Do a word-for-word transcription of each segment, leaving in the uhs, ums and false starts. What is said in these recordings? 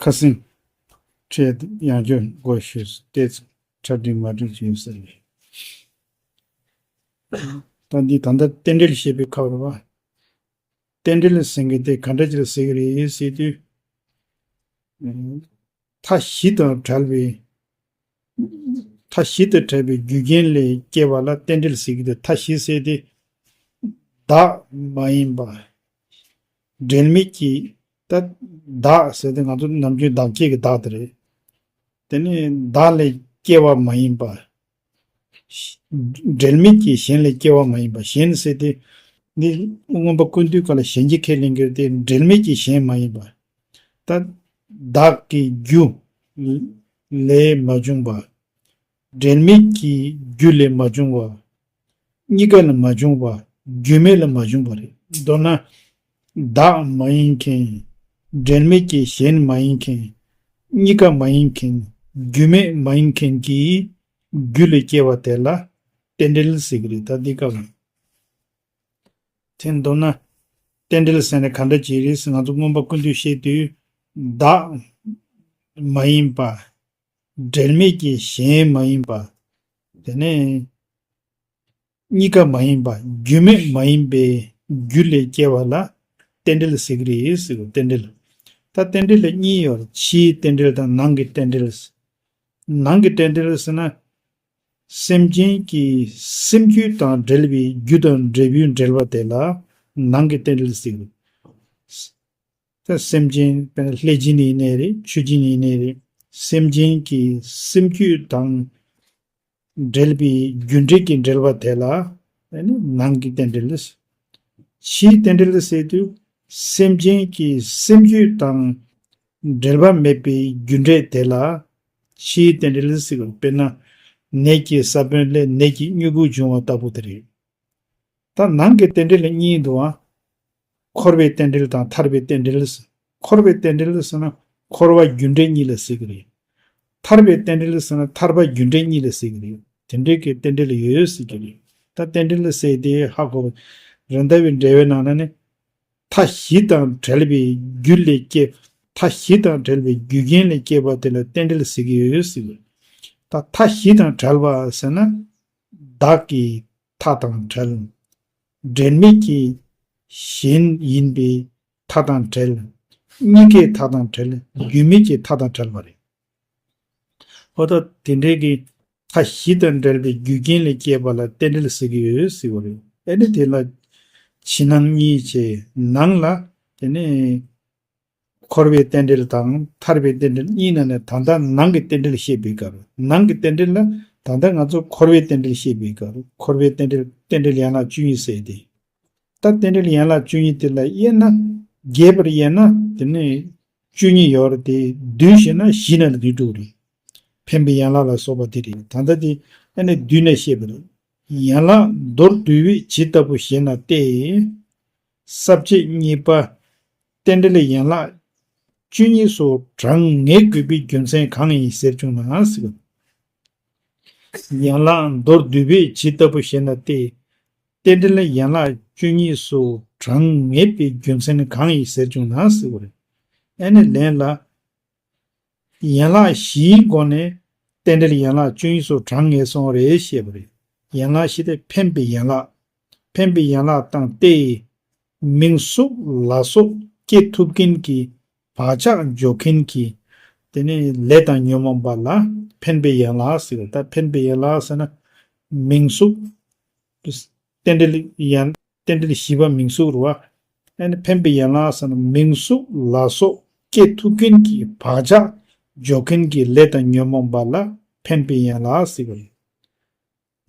ཁ་སེང་ཁྲལ་ཡང་བསྐྱར་དགོས་ཞུས་སོ། དེ་ཚོ་གྲ་སྒྲིག་མ་སྒྲིག་བྱས་ཟེར། ད་འདི་ད་ལྟ་རྟེན་འབྲེལ་བཤད་པའི་སྐབས་རེད་བ། རྟེན་འབྲེལ་ཟེར་མཁན་དེ་ག་འདྲ་ཅིག་ལ་ཟེར་གྱི་རེད་ཟེར་དུས། མཐའ་བཞི་དང་བྲལ་བའི། མཐའ་བཞི་དང་བྲལ་བའི་རྒྱུ་རྐྱེན་ལས་སྐྱེ་བ་ལ་རྟེན་འབྲེལ་ཟེར་གྱི་འདུག་མཐའ་བཞི་ཟེར་དེ། བདག་མ་ཡིན་པ། འབྲེལ་མེད་ཀྱི། ད། བདག་ཟེར་དེ་ང་ཚོ་ནམ་རྒྱུན་བདག་བསྐྱེད་ཀྱི་བདག་དེ་རེད། དེ་ནི་བདག་ལས་སྐྱེ་བ་མ་ཡིན་པ། འབྲེལ་མེད་ཀྱི་གཞན་ལས་སྐྱེ་བ་མ་ཡིན་པ། གཞན་ཟེར་དེ། འདི་མངོན་པ་ཀུན་བཏུས་སྐབས་ལ་གཞན་གྱི་ཁས་ལེན་གྱི་རེད་དེ། འབྲེལ་མེད་ཀྱི་གཞན་མ་ཡིན་པ། ད། བདག་གི་རྒྱུ་ལས་མ་བྱུང་བ། འབྲེལ་མེད་ཀྱི་རྒྱུ་ལས་མ་བྱུང་བ། གཉིས་ཀ་ལས་མ་བྱུང་བ། རྒྱུ་མེད་ལས་མ་བྱུང་བ་རེད། མདོར་ན། བདག་མ་ཡིན་མཁན། འབྲེལ་མེད་ཀྱི་གཞན་མ་ཡིན་མཁན། གཉིས་ཀ་མ་ཡིན་མཁན། རྒྱུ་མེད་མ་ཡིན་མཁན་གྱི་རྒྱུ་ལས་སྐྱེ་བ་དེ་ལ་རྟེན་འབྲེལ་ཟེར་གྱི་རེད། ད་འདི་སྐབས་ལ། དེ་མདོར་ན། རྟེན་འབྲེལ་ཟེར་ན་ག་འདྲ་ཅིག་རེད་ཟེར། ང་ཚོ་མངོན་པ་ཀུན་བཏུས་བཤད་དུས། བདག་མ་ཡིན་པ། འབྲེལ་མེད་ཀྱི་གཞན་མ་ཡིན་པ། དེ་ནས། གཉིས་ཀ་མ་ཡིན་པ། རྒྱུ་མེད་མ་ཡིན་པའི་རྒྱུ་ལས་སྐྱེ་བ་ལ་རྟེན་འབྲེལ་ཟེར་གྱི་རེད་ཟེར་གྱི། རྟེན་འབྲེལ། ད་རྟེན་འབྲེལ་ལ་གཉིས་ཡོད་རེད། ཕྱིའི་རྟེན་འབྲེལ་དང་ནང་གི་རྟེན་འབྲེལ། ནང་གི་རྟེན་འབྲེལ་ཟེར་ན། སེམས་ཅན་གྱི་སེམས་རྒྱུད་དང་འབྲེལ་བའི་རྒྱུ་དང་འབྲས་བུའི་འབྲེལ་བ་དེ་ལ་ནང་གི་རྟེན་འབྲེལ་ཟེར་གྱི་རེད། ད་སེམས་ཅན། དཔེར་ན་ལྷས་སྦྱིན་ཡིན་ནའི་རེད། ཆོས་སྦྱིན་ཡིན་ནའི་རེད། སེམས་ཅན་གྱི་སེམས་རྒྱུད་དང་འབྲེལ་བའི་རྒྱུ་འབྲས་ཀྱི་འབྲེལ་བ་དེ་ལ་ནང་གི་རྟེན་འབྲེལ། ཕྱིའི་རྟེན་འབྲེལ་ཟེར་དུས། སེམས་ཅན་གྱི་སེམས་རྒྱུད་དང་འབྲེལ་བ་མེད་པའི་རྒྱུ་འབྲས་དེ་ལ་ཕྱིའི་རྟེན་འབྲེལ་ཟེར་གྱི་རེད། དཔེར་ན། ནད་ཀྱི་ས་བོན་ལས་ནད་ཀྱི་མྱུ་གུ་འབྱུང་བ་ལྟ་བུ་དེ་རེད། ད་ནང་གི་རྟེན་འབྲེལ་ལ་གཉིས་འདུག་ཨ། འཁོར་བའི་རྟེན་འབྲེལ་དང་ཐར་པའི་རྟེན་འབྲེལ། འཁོར་བའི་རྟེན་འབྲེལ་ཟེར་ན་འཁོར་བ་རྒྱུ་འབྲས་གཉིས་ལ་ཟེར་གྱི་རེད། ཐར་པའི་རྟེན་འབྲེལ་ཟེར་ན་ཐར་པ་རྒྱུ་འབྲས་གཉིས་ལ་ཟེར་གྱི་རེད། དེ་འདྲའི་གི་རྟེན་འབྲེལ་ཡོད་ཟེར་གྱི་རེད། ད་རྟེན་འབྲེལ་ཟེར་དེ་ཧ་གོ། རེད་མདའ་བའི་འགྲེལ་བའི་ནང་ན་ནི། མཐའ་བཞི་དང་བྲལ་བའི་རྒྱུ་ལས་སྐྱེ། མཐའ་བཞི་དང་བྲལ་བའི་རྒྱུ་རྐྱེན་ལས་སྐྱེ་བ་དེ་ལ་རྟེན་འབྲེལ་ཟེར་གྱི་ཡོད་ཟེར་གྱི་རེད། ད་མཐའ་བཞི་དང་བྲལ་བ་ཟེར་ན། བདག་གི་མཐའ་དང་བྲལ། འབྲེལ་མེད་ཀྱི་གཞན་ཡིན་པའི་མཐའ་དང་བྲལ། གཉིས་ཀའི་མཐའ་དང་བྲལ། རྒྱུ་མེད་ཀྱི་མཐའ་དང་བྲལ་བ་རེད། འོ་ད་དེ་འདྲའི་གི་མཐའ་བཞི་དང་བྲལ་བའི་རྒྱུ་རྐྱེན་ལས་སྐྱེས་པ་ལ་རྟེན་འབྲེལ་ཟེར་གྱི་ཡོད་ཟེར་བ་རེད། ཨ་ནི་དེ་ལ་ཕྱི་ནང་གཉིས་བྱས། ནང་ལ་དེ་ནས་འཁོར་བའི་རྟེན་འབྲེལ་དང་ཐར་པའི་རྟེན་འབྲེལ་གཉིས་ནང་ནས་ད་ལྟ་ནང་གི་རྟེན་འབྲེལ་བཤད་པའི་སྐབས། ནང་གི་རྟེན་འབྲེལ་ལ་ད་ལྟ་ང་ཚོ་འཁོར་བའི་རྟེན་འབྲེལ་བཤད་པའི་སྐབས། འཁོར་བའི་རྟེན་འབྲེལ་རྟེན་འབྲེལ་ཡན་ལག་བཅུ་གཉིས་ཟེར་ཏེ། ད་རྟེན་འབྲེལ་ཡན་ལག་བཅུ་གཉིས་དེ་ལ་དབྱེ་ན། རྒྱས་པར་དབྱེ་ན་དེ་ནི་བཅུ་གཉིས་ཡོད་རེད་དེ། བསྡུས་བྱས་ན་བཞི་ནང་ལ་དེ་འགྲོ་གི་རེད། འཕེན་པའི་ཡན་ལག་ལ་སོགས་པ་དེ་རེད། ད་ལྟ་དེ་ཨ་ནི་བསྡུས་ནས་བཤད་པ་རེད། ཡན་ལག་མདོར་བསྡུས་པས་ཇི་ལྟ་བུ་ཞེ་ན་སྟེ། ས་བཅད་གཉིས་པ། རྟེན་འབྲེལ་ཡན་ལག་བཅུ་གཉིས་སུ་གྲངས་ངེས་དགོས་པའི་རྒྱུ་མཚན་གང་ཡིན་ཟེར་བྱུང་ན་ཟེར། ཡན་ལག་མདོར་བསྡུས་པས་ཇི་ལྟ་བུ་ཞེ་ན་སྟེ། རྟེན་འབྲེལ་ཡན་ལག་བཅུ་གཉིས་སུ་གྲངས་ངེས་པའི་རྒྱུ་མཚན་གང་ཡིན་ཟེར་བྱུང་ན་ཟེར་བ་རེད། ཨ་ནི་ལན་ལ། ཡན་ལག་བཞིའི་སྒོ་ནས་རྟེན་འབྲེལ་ཡན་ལག་བཅུ་གཉིས་སུ་གྲངས་ངེས་སོང་རེད་ཞེས་པ་རེད། ཡན་ལག་བཞི་སྟེ་འཕེན་པའི་ཡན་ལག་འཕེན་པའི་ཡན་ལག་དང་སྟེ། མིང་གཟུགས་ལ་སོགས་སྐྱེ་ཐུབ་མཁན་གྱི་བག་ཆགས་འཇོག་མཁན་གྱི། དེ་ནི་ལས་དང་ཉོན་མོངས་པ་ལ་འཕེན་པའི་ཡན་ལག་ཟེར། ད་འཕེན་པའི་ཡན་ལག་ཟེར་ན། མིང་གཟུགས། རྟེན་འབྲེལ་ཡན། རྟེན་འབྲེལ་བཞི་པ་མིང་གཟུགས་རེད་བ། ཨ་ནི་འཕེན་པའི་ཡན་ལག་ཟེར་ན་མིང་གཟུགས་ལ་སོགས་སྐྱེ་ཐུབ་མཁན་གྱི་བག་ཆགས་འཇོག་མཁན་གྱི་ལས་དང་ཉོན་མོངས་པ་ལ་འཕེན་པའི་ཡན་ལག་ཟེར་བ་རེད།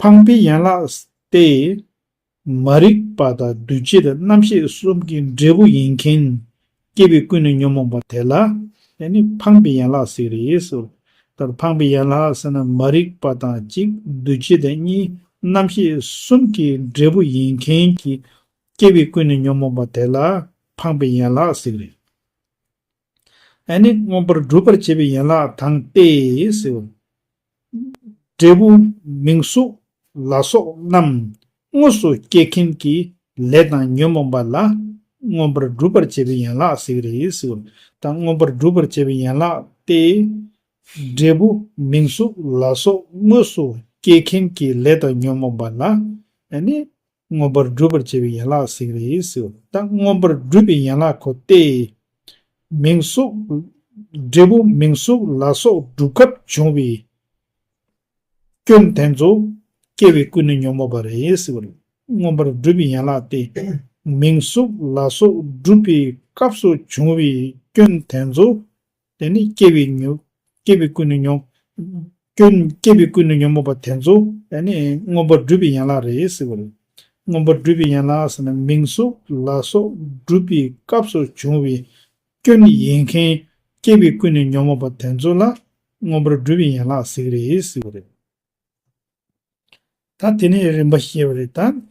འཕངས་པའི་ཡན་ལག་སྟེ། མ་རིག་པ་དང་འདུ་བྱེད་དང་རྣམ་ཤེས་གསུམ་གྱི་འབྲས་བུ་ཡིན་མཁན། སྐྱེ་བའི་ཀུན་ནས་ཉོན་མོངས་པ་དེ་ལ། ཨ་ནི་འཕངས་པའི་ཡན་ལག་ཟེར་རེད་ཟེར། ད་འཕངས་པའི་ཡན་ལག་ཟེར་ན་མ་རིག་པ་དང་གཅིག་འདུ་བྱེད་དང་གཉིས། རྣམ་ཤེས་གསུམ་གྱི་འབྲས་བུ་ཡིན་མཁན་གྱི་སྐྱེ་བའི་ཀུན་ནས་ཉོན་མོངས་པ་དེ་ལ་འཕངས་པའི་ཡན་ལག་ཟེར་རེད། ཨ་ནི་མངོན་པར་སྒྲུབ་པར་བྱེད་པའི་ཡན་ལག་དང་སྟེ་ཟེར། འབྲས་བུ་མིང་གཟུགས་ལ་སོགས་རྣམས་དངོས་སུ་སྐྱེ་མཁན་གྱི་ལས་དང་ཉོན་མོངས་པ་ལ་ མངོན་པར་སྒྲུབ་པར་བྱེད་པའི་ཡན་ལག་ཟེར་གྱི་རེད་ཟེར་བ། ད་མངོན་པར་སྒྲུབ་པར་བྱེད་པའི་ཡན་ལག་སྟེ། འབྲས་བུ་མིང་གཟུགས་ལ་སོགས་དངོས་སུ་སྐྱེ་མཁན་གྱི་ལས་དང་ཉོན་མོངས་པ་ལ་ཨ་ནི་མངོན་པར་སྒྲུབ་པར་བྱེད་པའི་ཡན་ལག་ཟེར་གྱི་རེད་ཟེར་བ། ད་མངོན་པར་སྒྲུབ་པའི་ཡན་ལག་ཁོ་སྟེ། མིང་གཟུགས། འབྲས་བུ་མིང་གཟུགས་ལ་སོགས་སྒྲུབ་སྐབས་བྱུང་བའི་སྐྱོན་དེ་ཚོ་སྐྱེ་བའི་ཀུན་ནས་ཉོན་མོངས་པ་རེད་ཟེར་བ་རེད། མངོན་པར་སྒྲུབ་པའི་ཡན་ལག་སྟེ། མིང་གཟུགས་ལ་སོགས་སྒྲུབ་པའི་སྐབས་སུ་བྱུང་བའི་སྐྱོན་དེ་ཚོ། དེ་ནི་སྐྱེ་བའི་ཉོ། སྐྱེ་བའི་ཀུན་ནས་ཉོན། སྐྱོན་སྐྱེ་བའི་ཀུན་ནས་ཉོན་མོངས་པ་དེ་ཚོ་དེ་ནི་མངོན་པར་སྒྲུབ་པའི་ཡན་ལག་རེད་ཟེར་བ་རེད། མངོན་པར་སྒྲུབ་པའི་ཡན་ལག་ཟེར་ན་མིང་གཟུགས་ལ་སོགས་སྒྲུབ་པའི་སྐབས་སུ་བྱུང་བའི་སྐྱོན་ཡིན་མཁན་སྐྱེ་བའི་ཀུན་ནས་ཉོན་མོངས་པ་དེ་ཚོ་ལ་མངོན་པར་སྒྲུབ་པའི་ཡན་ལག་ཟེར་གྱི་རེད་ཟེར་བ་རེད། ད་དེ་ནས་རིམ་པ་བཤད་པ་རེད།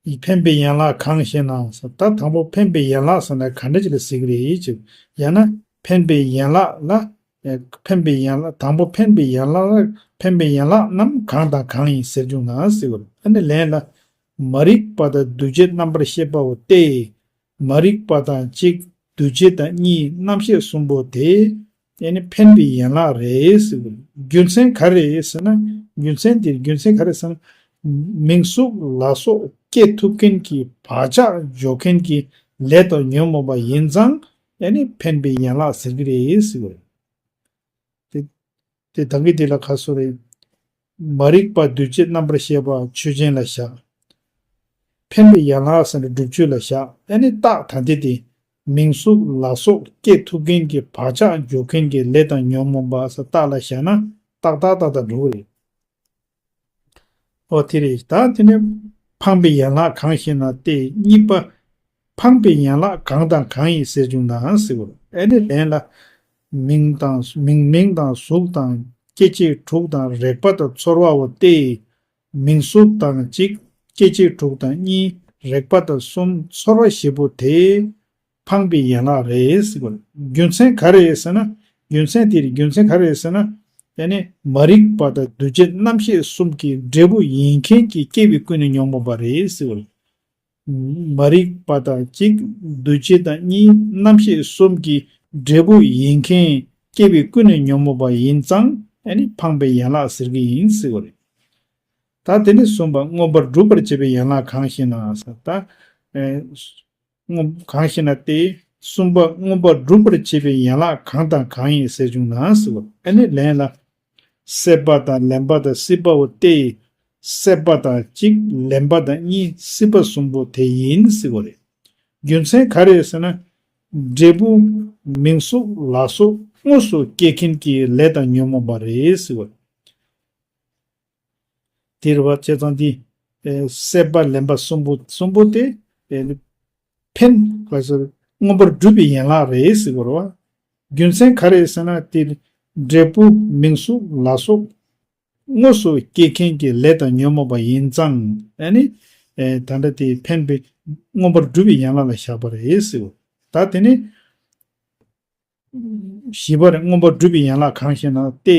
ད་འཕེན་པའི་ཡན་ལག་གང་ཞེ་ན་ཟེར། ད་དང་པོ་འཕེན་པའི་ཡན་ལག་ཟེར་ན་ག་འདྲ་ཅིག་ལ་ཟེར་གྱི་རེད་ཅེས། ཡང་ན་འཕེན་པའི་ཡན་ལག་ལ། ཨེ། འཕེན་པའི་ཡན་ལག་དང་པོ་འཕེན་པའི་ཡན་ལག་ལ་འཕེན་པའི་ཡན་ལག་རྣམས་གང་དང་གང་ཡིན་ཟེར་བྱུང་ན་ཟེར་བ་རེད། ཨ་ནི་ལན་ལ། མ་རིག་པ་དང་འདུ་བྱེད་རྣམ་པར་ཤེས་པའོ་སྟེ། མ་རིག་པ་དང་གཅིག་འདུ་བྱེད་དང་གཉིས་རྣམ་ཤེས་གསུམ་པོ་དེ། ཨ་ནི་འཕེན་པའི་ཡན་ལག་རེད་ཟེར་བ་རེད། རྒྱུ་མཚན་ག་རེ་ཟེར་ན། རྒྱུ་མཚན་དེ་རྒྱུ་མཚན་ག་རེ་ཟེར་ན། མིང་གཟུགས་ལ་སོགས་སྐྱེ་ཐུབ་མཁན་གྱི་བག་ཆགས་འཇོག་མཁན་གྱི་ལས་དང་ཉོན་མོངས་པ་ཡིན་ཙང་ཨ་ནི་འཕེན་པའི་ཡན་ལག་ཟེར་གྱི་རེད་ཟེར་བ་རེད། དེ་དེ་ད་གིན་དེ་ལ་ཁ་གསོ་རེད། མ་རིག་པ་འདུ་བྱེད་རྣམ་པར་ཤེས་པ་ཆོས་ཅན་ལ་བཞག་འཕེན་པའི་ཡན་ལག་ཟེར་ན་སྒྲུབ་ཆོས་ལ་བཞག་ཨ་ནི་རྟགས་ད་འདི་དེ། མིང་གཟུགས་ལ་སོགས་སྐྱེ་ཐུབ་མཁན་གྱི་བག་ཆགས་འཇོག་མཁན་གྱི་ལས་དང་ཉོན་མོངས་པ་ཟེར་རྟགས་ལ་བཞག་ན་ཏག་ཏག་ཏག་ཏག་འགྲོ་གི་རེད། ཨོ་དེ་རེད། ད་དེ་ནས་འཕངས་པའི་ཡན་ལག་གང་ཞེ་ན་སྟེ། གཉིས་པ། འཕངས་པའི་ཡན་ལག་གང་དང་གང་ཡིན་ཟེར་བྱུང་ན་ཟེར་བ། ཨ་ནི་ལན་ལ། མིང་དང་མིང་མིང་དང་གཟུགས་དང་སྐྱེ་མཆེད་དྲུག་དང་རེག་པ་དང་ཚོར་བའོ་སྟེ། མིང་གཟུགས་དང་གཅིག་སྐྱེ་མཆེད་དྲུག་དང་གཉིས། རེག་པ་དང་གསུམ། ཚོར་བ་བཞི་པོ་དེ། འཕངས་པའི་ཡན་ལག་རེད་ཟེར་བ། རྒྱུ་མཚན་ག་རེ་ཟེར་ན། རྒྱུ་མཚན་དེ་རེད། རྒྱུ་མཚན་ག་རེ་ཟེར་ན། དེ་ནི་མ་རིག་པ་དང་འདུ་བྱེད་རྣམ་ཤེས་གསུམ་གྱི་འབྲས་བུ་ཡིན་མཁན་གྱི་སྐྱེ་བའི་ཀུན་ནས་ཉོན་མོངས་པ་རེད་ཟེར་བ། མ་རིག་པ་དང་གཅིག་འདུ་བྱེད་དང་གཉིས། རྣམ་ཤེས་གསུམ་གྱི་འབྲས་བུ་ཡིན་མཁན་སྐྱེ་བའི་ཀུན་ནས་ཉོན་མོངས་པ་ཡིན་ཙང་ཨ་ནི་འཕངས་པའི་ཡན་ལག་ཟེར་གྱི་ཡིན་ཟེར་བ་རེད། ད་དེ་ནས་གསུམ་པ་མངོན་པར་སྒྲུབ་པར་བྱེད་པའི་ཡན་ལག་གང་ཞེ་ན་ཟེར། ད། ཨེ། མངོན་གང་ཞེ་ན་སྟེ། གསུམ་པ་མངོན་པར་སྒྲུབ་པར་བྱེད་པའི་ཡན་ལག་གང་དང་གང་ཡིན་ཟེར་བྱུང་ན་ཟེར་བ། ཨ་ནི་ལན་ལ། སྲེད་པ་དང་ལེན་པ་དང་སྲིད་པའོ་སྟེ། སྲེད་པ་དང་གཅིག་ལེན་པ་དང་གཉིས། སྲིད་པ་གསུམ་པོ་དེ་ཡིན་ཟེར་བ་རེད། རྒྱུ་མཚན་ག་རེ་ཟེར་ན། འབྲས་བུ་མིང་གཟུགས་ལ་སོགས་དངོས་སུ་སྐྱེ་མཁན་གྱི་ལས་དང་ཉོན་མོངས་པ་རེད་ཟེར་བ། དེ་རེད་བ། བྱས་ཙང་འདི། ཨེ། སྲེད་པ་ལེན་པ་གསུམ་པོ་གསུམ་པོ་དེ། ཨེ། འཕེན། ག་ཟེར། མངོན་པར་སྒྲུབ་པའི་ཡན་ལག་རེད་ཟེར་དགོས་རེད་བ། རྒྱུ་མཚན་ག་རེ་ཟེར་ན་དེ། འབྲས་བུ་མིང་གཟུགས་ལ་སོགས་དངོས་སུ་སྐྱེ་མཁན་གྱི་ལས་དང་ཉོན་མོངས་པ་ཡིན་ཙང་ཨ་ནི། ཨེ། ད་ལྟ་དེ་འཕེན་པའི་མངོན་པར་སྒྲུབ་པའི་ཡན་ལག་ལ་བཞག་པ་རེད་ཟེར་བ། ད་དེ་ནི། བཞི་པ་རེད། མངོན་པར་སྒྲུབ་པའི་ཡན་ལག་གང་ཞེ་ན་སྟེ།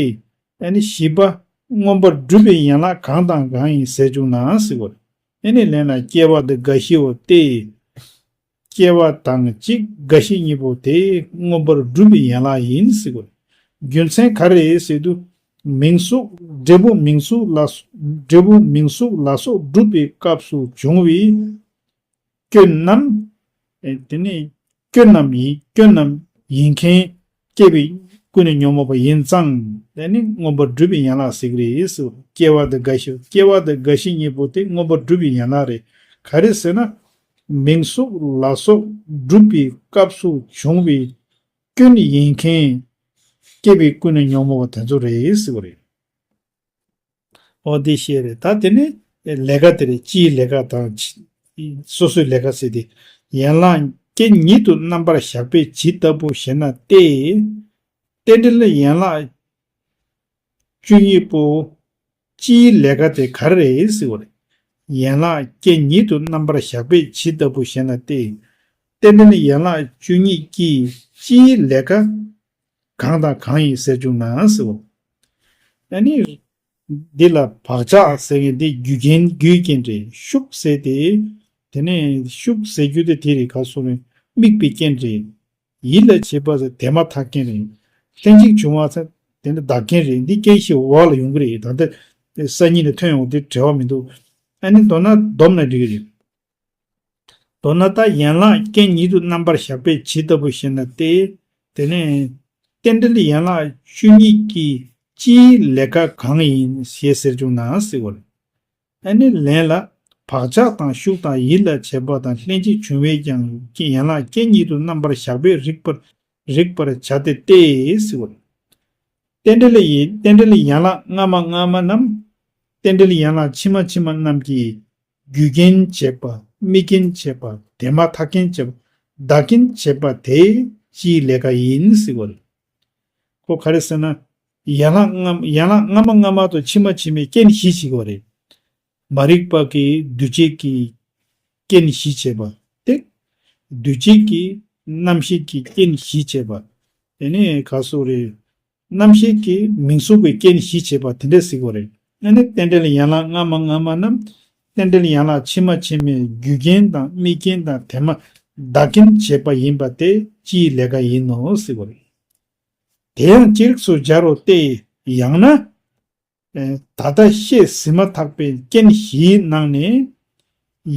ཨ་ནི་བཞི་པ། མངོན་པར་སྒྲུབ་པའི་ཡན་ལག་གང་དང་གང་ཡིན་ཟེར་བྱུང་ན་ཟེར་བ། ཨ་ནི་ལན་ལ་སྐྱེ་བ་དང་རྒ་ཤིའོ་སྟེ། སྐྱེ་བ་དང་གཅིག་རྒ་ཤི་གཉིས་པོ་དེ་མངོན་པར་སྒྲུབ་པའི་ཡན་ལག་ཡིན་ཟེར་བ། རྒྱུ་མཚན་ག་རེ་ཟེར་དུས། མིང་གཟུགས། འབྲས་བུ་མིང་གཟུགས་ལ། འབྲས་བུ་མིང་གཟུགས་ལ་སོགས་སྒྲུབ་པའི་སྐབས་སུ་བྱུང་བའི། སྐྱོན་རྣམས། ཨེ། དེ་ནི་སྐྱོན་རྣམས་ཡིན། སྐྱོན་རྣམས་ཡིན་མཁན་སྐྱེ་བའི་ཀུན་ནས་ཉོན་མོངས་པ་ཡིན་ཙང་དེ་ནི་མངོན་པར་སྒྲུབ་པའི་ཡན་ལག་ཟེར་གྱི་རེད་ཟེར། སྐྱེ་བ་དང་རྒ་ཤི། སྐྱེ་བ་དང་རྒ་ཤི་གཉིས་པོ་དེ་མངོན་པར་སྒྲུབ་པའི་ཡན་ལག་རེད། ག་རེ་ཟེར་ན། མིང་གཟུགས་ལ་སོགས་སྒྲུབ་པའི་སྐབས་སུ་བྱུང་བའི་སྐྱོན་ཡིན་མཁན་སྐྱེ་བའི་ཀུན་ནས་ཉོན་མོངས་པ་དེ་ཚོ་རེད་ཟེར་བ་རེད། འོ་དེ་བཤད་རེད། ད་དེ་ནི་ལས་ཀ་དེ་རེད། སྤྱིའི་ལས་ཀ་དང་། སོ་སོའི་ལས་ཀ་ཟེར་དེ། ཡན་ལག་སྐྱེ་ཉིད་དུ་རྣམ་པར་གཞག་པས་ཇི་ལྟ་བུ་ཞེ་ན་སྟེ། རྟེན་འབྲེལ་ཡན་ལག་བཅུ་གཉིས་པོ། སྤྱིའི་ལས་ཀ་དེ་ག་རེ་རེད་ཟེར་བ་རེད། ཡན་ལག་སྐྱེ་ཉིད་དུ་རྣམ་པར་གཞག་པས་ཇི་ལྟ་བུ་ཞེ་ན་སྟེ། རྟེན་འབྲེལ་ཡན་ལག་བཅུ་གཉིས་ཀྱི་སྤྱིའི་ལས་ཀ་གང་དང་གང་ཡིན་ཟེར་བྱུང་ན་ཟེར་བ། ཨ་ནི། འདི་ལ་བག་ཆགས་ཟེར་མཁན་འདི་རྒྱུ་རྐྱེན། རྒྱུ་རྐྱེན་རེད། ཤུགས་ཟེར་ཏེ། དེ་ནས་ཤུགས་ཟེར་རྒྱུ་དེ་དེ་རེད། ག་སོ་རེད། དམིགས་པའི་རྐྱེན་རེད། ཡིད་ལ་བྱེད་པ་ཟེར་དེ་མ་ཐག་རྐྱེན་རེད། ལྷན་ཅིག་བྱུང་བ་ཟེར་དེ་ནི་བདག་རྐྱེན་རེད། འདི་རྐྱེན་བཞི་འོག་ལ་ཡོང་གི་རེད། ད་ལྟ་སང་ཉིན་ནས་ཐོན་ཡོང་དེ་བྲེལ་བ་མི་འདུག་ཨ་ནི་མདོར་ན་བསྡོམས་ན་འགྲིག་གི་རེད། མདོར་ན་ད་ཡན་ལག་རྐྱེན་ཉིད་དུ་རྣམ་པར་གཞག་པས་ཇི་ལྟ་བུ་ཞེ་ན་སྟེ། དེ་ནས་རྟེན་འབྲེལ་ཡན་ལག་བཅུ་གཉིས་ཀྱི་སྤྱིའི་ལས་ཀ་གང་ཡིན་ཞེས་ཟེར་བྱུང་ན་ཟེར་བ་རེད། ཨ་ནི་ལན་ལ། བག་ཆགས་དང་ཤུགས་དང་ཡིད་ལ་བྱེད་པ་དང་ལྷན་ཅིག་བྱུང་བས་ཀྱང་ཡན་ལག་རྐྱེན་ཉིད་དུ་རྣམ་པར་གཞག་པས་རིག་པར་རིག་པར་བྱ་སྟེ་སྟེ་ཟེར་བ་རེད། རྟེན་འབྲེལ་ཡི་རྟེན་འབྲེལ་ཡན་ལག་སྔ་མ་སྔ་མ་རྣམས། རྟེན་འབྲེལ་ཡན་ལག་ཕྱི་མ་ཕྱི་མ་རྣམས་ཀྱི་རྒྱུ་རྐྱེན་བྱེད་པ། དམིགས་རྐྱེན་བྱེད་པ། དེ་མ་ཐག་རྐྱེན་བྱེད་པ། བདག་རྐྱེན་བྱེད་པ་དེ་སྤྱིའི་ལས་ཀ་ཡིན་ཟེར་བ་རེད། ཁོ་ག་རེ་ཟེར་ན། ཡན་ལག་སྔ་ཡན་ལག་སྔ་མ་སྔ་མ་དང་ཕྱི་མ་ཕྱི་མའི་རྐྱེན་བཞི་ཞིག་བ་རེད། མ་རིག་པ་གིས་འདུས་བྱས་ཀྱི་རྐྱེན་བཞི་བྱེད་པ་སྟེ། འདུས་བྱས་ཀྱི་རྣམ་ཤེས་ཀྱི་རྐྱེན་བཞི་བྱེད་པ། དེ་ནས་ག་སོགས་རེད། རྣམ་ཤེས་ཀྱི་མིང་གཟུགས་པའི་རྐྱེན་བཞི་བྱེད་པ་དེ་འདྲ་ཟེར་གོ་རེད། ཨ་ནི་རྟེན་འབྲེལ་ཡན་ལག་སྔ་མ་སྔ་མ་རྣམས། རྟེན་འབྲེལ་ཡན་ལག་ཕྱི་མ་ཕྱི་མའི་རྒྱུ་རྐྱེན་དང་དམིགས་རྐྱེན་དང་དེ་མ་བདག་རྐྱེན་བྱེད་པ་ཡིན་པ་དེ་སྤྱིའི་ལས་ཀ་ཡིན་ནོ་ཟེར་གོ་རེད། དེ་ཡང་ཅི་རིགས་སུ་སྦྱར་རོ་སྟེ། ཡང་ན། ད་ལྟ་བཤད་ཟིན་མ་ཐག་པའི་རྐྱེན་བཞིའི་ནང་ནས།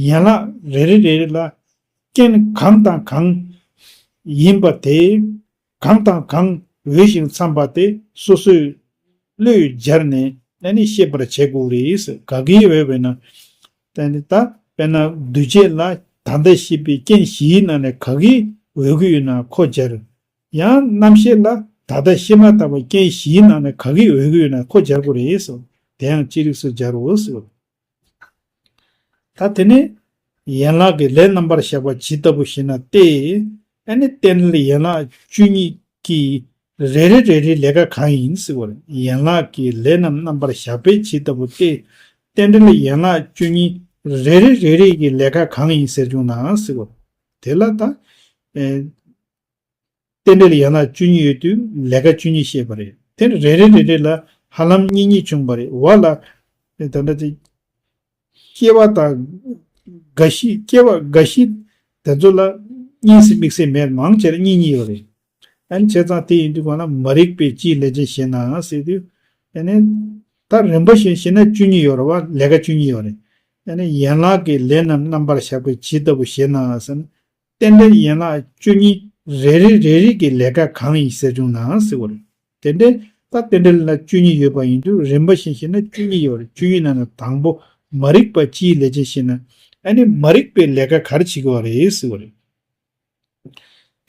ཡན་ལག་རེ་རེ་རེ་རེ་ལ་རྐྱེན་གང་དང་གང་ཡིན་པ་དེ། གང་དང་གང་འོས་ཤིང་འཚམ་པ་དེ་སོ་སོའི་བློས་སྦྱར་ནས་ཨ་ནི་ཤེས་པར་བྱེད་དགོས་རེད། ག་གིས་འོས་པས་ན། ད་ནི་ད་དཔེར་ན་འདུས་བྱས་ལ་ད་ལྟ་བཤད་པའི་རྐྱེན་བཞིའི་ནང་ནས་ག་གིས་འོས་ཀྱི་ཡོད་ན་ཁོ་སྦྱར། ཡང་རྣམ་ཤེས་ལ་ད་ལྟ་བཤད་མ་ཐག་པའི་རྐྱེན་བཞིའི་ནང་ནས་ག་གིས་འོས་ཀྱི་ཡོད་ན་ཁོ་སྦྱར་དགོས་རེད་ཟེར། དེ་ཡང་ཅི་རིགས་སུ་སྦྱར་རོ་ཟེར། ད་དེ་ནས་ཡན་ལག་གི་ལས་རྣམ་པར་གཞག་པ་ཇི་ལྟ་བུ་ཞེ་ན་སྟེ། ཨ་ནི་རྟེན་འབྲེལ་ཡན་ལག་བཅུ་གཉིས་ཀྱི་རེ་རེ་རེ་རེའི་ལས་ཀ་གང་ཡིན་ཟེར་བ་རེད། ཡན་ལག་གི་ལས་རྣམས་རྣམ་པར་གཞག་པས་ཇི་ལྟ་བུ་སྟེ། རྟེན་འབྲེལ་ཡན་ལག་བཅུ་གཉིས་རེ་རེ་རེ་རེ་གི་ལས་ཀ་གང་ཡིན་ཟེར་བྱུང་ན་ཟེར་བ། དེ་ལ་ད། ཨེ། རྟེན་འབྲེལ་ཡན་ལག་བཅུ་གཉིས་ཡོད་དུས་ལས་ཀ་བཅུ་གཉིས་བཤད་པ་རེད། དེ་རེ་རེ་རེ་རེ་ལ་ཧ་ལམ་གཉིས་གཉིས་བྱུང་བ་རེད། བ་ལ། ཨེ། ད་ལྟ་དེ། སྐྱེ་བ་དང་། རྒ་ཤི་སྐྱེ་བ་རྒ་ཤི། དེ་ཚོ་ལ་གཉིས་སུ་དམིགས་བསལ་མེད། མང་ཆེར་གཉིས་གཉིས་ཡོད་རེད། ཨ་ནི་བྱས་ཙང་དེ་ཡིན་དུས་གང་ལ་མ་རིག་པའི་སྤྱིའི་ལས་ཅན་ཞེ་ན་ཟེར་དུས། ཨ་ནི། ད་རིམ་པ་བཞིན་བཤད་ན་བཅུ་གཉིས་ཡོད་རེད་བ། ལས་ཀ་བཅུ་གཉིས་ཡོད་རེད། ཨ་ནི་ཡན་ལག་གི་ལས་རྣམས་རྣམ་པར་གཞག་པས་ཇི་ལྟ་བུ་ཞེ་ན་ཟེར་ན། རྟེན་འབྲེལ་ཡན་ལག་བཅུ་གཉིས་རེ་རེ་རེ་རེ་གི་ལས་ཀ་གང་ཡིན་ཟེར་བྱུང་ན་ཟེར་བ་རེད། དེ་འདྲའི་ད་རྟེན་འབྲེལ་ལ་བཅུ་གཉིས་ཡོད་པ་ཡིན་དུས་རིམ་པ་བཞིན་བཤད་ན་བཅུ་གཉིས་ཡོད་རེད། བཅུ་གཉིས་ནང་ནས་དང་པོ་མ་རིག་པ་སྤྱིའི་ལས་ཅན་ཞེ་ན། ཨ་ནི་མ་རིག་པའི་ལས་ཀ་ག་རེ་བྱེད་ཀྱི་ཡོད་རེད་ཟེར་བ་རེད།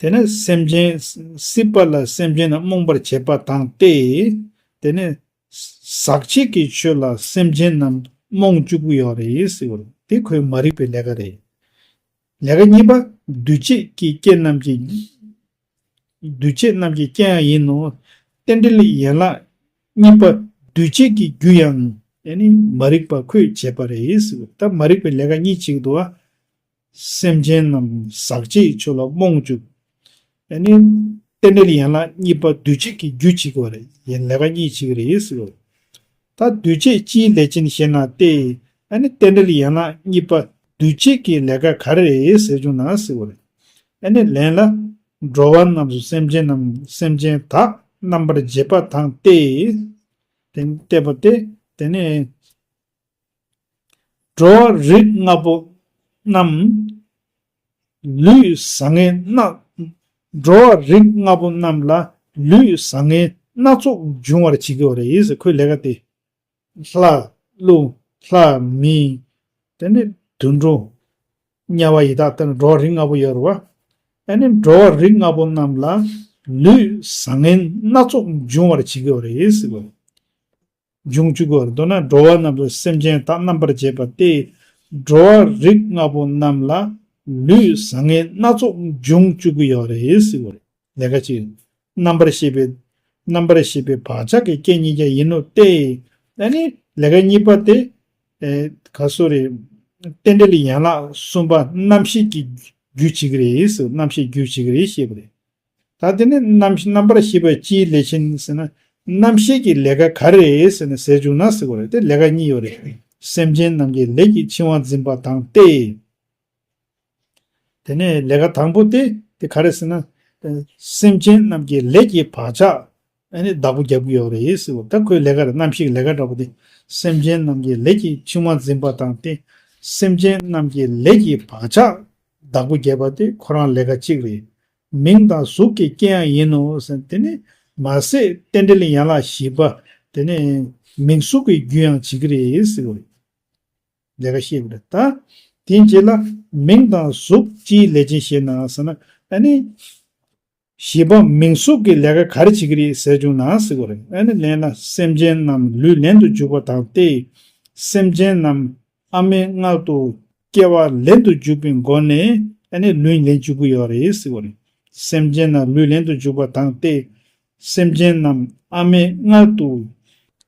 དེ་ནས་སེམས་ཅན། སྲིད་པ་ལ་སེམས་ཅན་རྣམས་རྨོངས་པར་བྱེད་པ་དང་སྟེ། དེ་ནས་ཟག་བཅས་ཀྱི་ཆོས་ལ་སེམས་ཅན་རྣམས་རྨོངས་བཅུག་གི་ཡོད་རེད་ཟེར་བ་རེད། དེ་ཁོའི་མ་རིག་པའི་ལས་ཀ་རེད། ལས་ཀ་གཉིས་པ། འདུས་བྱས་ཀྱི་རྐྱེན་རྣམས་ཀྱི། འདུས་བྱས་རྣམས་ཀྱི་རྐྱེན་ཡང་ཡིན་ནོ། རྟེན་འབྲེལ་ཡན་ལག་གཉིས་པ། འདུས་བྱས་ཀྱི་རྒྱུ་ཡང་ཨ་ནི་མ་རིག་པ་ཁོས་བྱས་པ་རེད་ཟེར་བ། ད་མ་རིག་པའི་ལས་ཀ་གཉིས་བྱེད་ཀྱི་འདུག་བ། སེམས་ཅན་རྣམས་ཟག་བཅས་ཆོས་ལ་རྨོངས་བཅུག་ཨ་ནི། རྟེན་འབྲེལ་ཡན་ལག་གཉིས་པ་འདུས་བྱས་ཀྱི་རྒྱུ་བྱེད་ཀྱི་ཡོད་རེད། ཡན་ལག་གཉིས་བྱེད་ཀྱི་རེད་ཟེར། ད་འདུས་བྱས་སྤྱིའི་ལས་ཅན་ཞེ་ན་སྟེ། ཨ་ནི་རྟེན་འབྲེལ་ཡན་ལག་གཉིས་པ་འདུས་བྱས་ཀྱི་ལས་ཀ་ག་རེ་རེད་ཟེར་བྱུང་ན་ཟེར་བ་རེད། ཨ་ནི་ལན་ལ། འགྲོ་བ་རྣམས་སུ་སེམས་ཅན་རྣམས་སེམས་ཅན་དག་རྣམ་པར་འབྱེད་པ་དང་སྟེ། དེ་བལྟས་པ་སྟེ། དེ་ནས། འགྲོ་བ་རིགས་ལྔ་པོ་རྣམས་ལུས་བཟང་ངན་སྣ། འགྲོ་བ་རིགས་ལྔ་པོ་རྣམས་ལ་ལུས་བཟང་ངན་སྣ་ཚོགས་འབྱུང་བར་བྱེད་ཀྱི་ཡོད་རེད་ཟེར། ཁོའི་ལས་ཀ་དེ། ལྷ། ཀླུ། ལྷ། མི། དེ་ནས་དུད་འགྲོ། དམྱལ་བ་ཡི་དྭགས། དེ་ནས་འགྲོ་བ་རིགས་ལྔ་པོ་ཡོད་རེད་བ། ཨ་ནི་འགྲོ་བ་རིགས་ལྔ་པོ་རྣམས་ལ་ལུས་བཟང་ངན་སྣ་ཚོགས་འབྱུང་བར་བྱེད་ཀྱི་ཡོད་རེད་ཟེར་བ། འབྱུང་བཅུག་གི་ཡོད་རེད། མདོར་ན་འགྲོ་བ་རྣམས་ལ་སེམས་ཅན་དག་རྣམ་པར་འབྱེད་པ་སྟེ། འགྲོ་བ་རིགས་ལྔ་པོ་རྣམས་ལ་ལུས་བཟང་ངན་སྣ་ཚོགས་འབྱུང་བཅུག་གི་ཡོད་རེད་ཟེར་བ་རེད། ལས་ཀ་གཅིག་རྣམ་པར་ཤེས་པའི། རྣམ་པར་ཤེས་པའི་བག་ཆགས་ཀྱི་རྐྱེན་ཉིད་ཀྱང་ཡིན་ནོ་སྟེ། ཨ་ནི་ལས་ཀ་གཉིས་པ་དེ། ཨེ། ག་སོ་རེད། རྟེན་འབྲེལ་ཡན་ལག་གསུམ་པ་རྣམ་ཤེས་ཀྱི་རྒྱུ་བྱེད་ཀྱི་རེད་ཟེར། རྣམ་ཤེས་རྒྱུ་བྱེད་ཀྱི་རེད་ཞེས་པ་རེད། ད་དེ་ནི་རྣམ་རྣམ་པར་ཤེས་པ་སྤྱིའི་ལས་ཅན་ཟེར་ན། རྣམ་ཤེས་ཀྱི་ལས་ཀ་ག་རེ་རེད་ཟེར་ན་ཟེར་བྱུང་ན་ཟེར་བ་རེད། དེ་ལས་ཀ་གཉིས་ཡོད་རེད། སེམས་ཅན་རྣམས་ཀྱི་ལས་ཀྱི་འཆིང་བ་འཛིན་པ་དང་སྟེ། དེ་ནས་ལས་ཀ་དང་པོ་དེ་དེ་ག་རེ་ཟེར་ན། སེམས་ཅན་རྣམས་ཀྱི་ལས་ཀྱི་བག་ཆགས་ཨ་ནི་བདག་པོ་རྒྱབ་ཀྱི་ཡོད་རེད་ཟེར་བ། ད་ཁོའི་ལས་ཀ་རེད། རྣམ་ཤེས་ཀྱི་ལས་ཀ་འདྲ་པོ་དེ། སེམས་ཅན་རྣམས་ཀྱི་ལས་ཀྱི་འཆིང་བ་འཛིན་པ་དང་སྟེ། སེམས་ཅན་རྣམས་ཀྱི་ལས་ཀྱི་བག་ཆགས་བདག་པོ་རྒྱབ་པ་དེ་ཁོ་རང་ལས་ཀ་གཅིག་རེད། མིང་དང་གཟུགས་ཀྱི་རྐྱེན་ཡང་ཡིན་ནོ་ཟེར། དེ་ནི་མ་ཟད་རྟེན་འབྲེལ་ཡན་ལག་བཞི་པ། དེ་ནི་མིང་གཟུགས་ཀྱི་རྒྱུ་ཡང་བྱེད་ཀྱི་རེད་ཟེར་བ་རེད། ལས་ཀ་ཤེས་པ་རེད། ད་དེའི་རྗེས་ལ་མིང་དང་གཟུགས་སྤྱིའི་ལས་ཅན་ཞེ་ན་ཟེར་ན། ཨ་ནི་བཞི་པ་མིང་གཟུགས་ཀྱི་ལས་ཀ་ག་རེ་བྱེད་ཀྱི་རེད་ཟེར་བྱུང་ན་ཟེར་བ་རེད། ཨ་ནི་ལན་ལ་སེམས་ཅན་རྣམས་ལུས་ལེན་དུ་འཇུག་པ་དང་སྟེ། སེམས་ཅན་རྣམས་ཨ་མའི་མངལ་དུ་སྐྱེ་བ་ལེན་དུ་འཇུག་པའི་སྒོ་ནས་ཨ་ནི་ལུས་ལེན་འཇུག་གི་ཡོད་རེད་ཟེར་བ་རེད། སེམས་ཅན་རྣམས་ལུས་ལེན་དུ་འཇུག་པ་དང་སྟེ། སེམས་ཅན་རྣམས་ཨ་མའི་མངལ་དུ་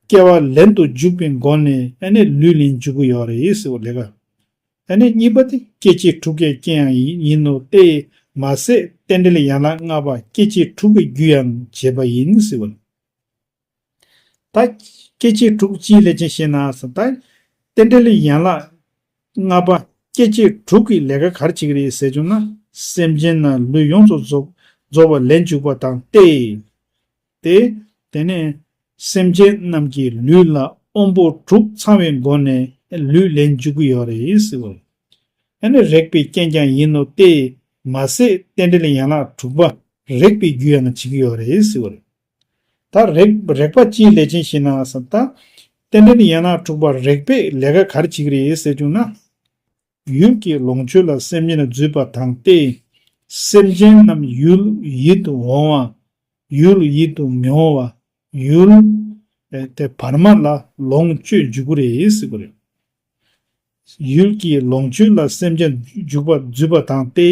སྐྱེ་བ་ལེན་དུ་འཇུག་པའི་སྒོ་ནས་ཨ་ནི་ལུས་ལེན་འཇུག་གི་ཡོད་རེད་ཟེར་བ་ལས་ཀ་ཨ་ནི་གཉིས་པ་དེ་སྐྱེ་མཆེད་དྲུག་གི་རྐྱེན་ཡང་ཡིན་ཡིན་ནོ་སྟེ། མ་ཟད་རྟེན་འབྲེལ་ཡན་ལག་ལྔ་པ་སྐྱེ་མཆེད་དྲུག་གི་རྒྱུ་ཡང་བྱེད་པ་ཡིན་ཟེར་བ། ད་སྐྱེ་མཆེད་དྲུག་སྤྱིའི་ལས་ཅན་ཞེ་ན་ཟེར། ད་རྟེན་འབྲེལ་ཡན་ལག་ལྔ་པ་སྐྱེ་མཆེད་དྲུག་གི་ལས་ཀ་ག་རེ་བྱེད་ཀྱི་རེད་ཟེར་བྱུང་ན། སེམས་ཅན་རྣམས་ལུས་ཡོངས་སུ་རྫོགས་རྫོགས་པ་ལེན་འཇུག་པ་དང་སྟེ། ཏེ། དེ་ནས་སེམས་ཅན་རྣམས་ཀྱི་ལུས་ལ་དབང་པོ་དྲུག་ཚང་བའི་སྒོ་ནས་ལུས་ལེན་འཇུག་གི་ཡོད་རེད་ཟེར་བ། ཨ་ནི་རེག་པའི་རྐྱེན་ཀྱང་ཡིན་ནོ་སྟེ། མ་ཟད་རྟེན་འབྲེལ་ཡན་ལག་དྲུག་པ་རེག་པའི་རྒྱུ་ཡང་བྱེད་ཀྱི་ཡོད་རེད་ཟེར་བ་རེད། ད་རེག་རེག་པ་སྤྱིའི་ལས་ཅན་ཞེ་ན་ཟེར། ད་རྟེན་འབྲེལ་ཡན་ལག་དྲུག་པ་རེག་པས་ལས་ཀ་ག་རེ་བྱེད་ཀྱི་རེད་ཟེར་བྱུང་ན། ཡུལ་གྱི་ལོངས་སྤྱོད་ལ་སེམས་ཅན་འཛུད་པ་དང་སྟེ། སེམས་ཅན་རྣམས་ཡུལ་ཡིད་དུ་འོང་བ། ཡུལ་ཡིད་དུ་མི་འོང་བ། ཡུལ་དེ་བར་མ་ལ་ལོངས་སྤྱོད་འཇུག་གི་རེད་ཟེར་བ་རེད། ཡུལ་གྱི་ལོངས་སྤྱོད་ལ་སེམས་ཅན་འཇུག་པ་འཛུད་པ་དང་སྟེ།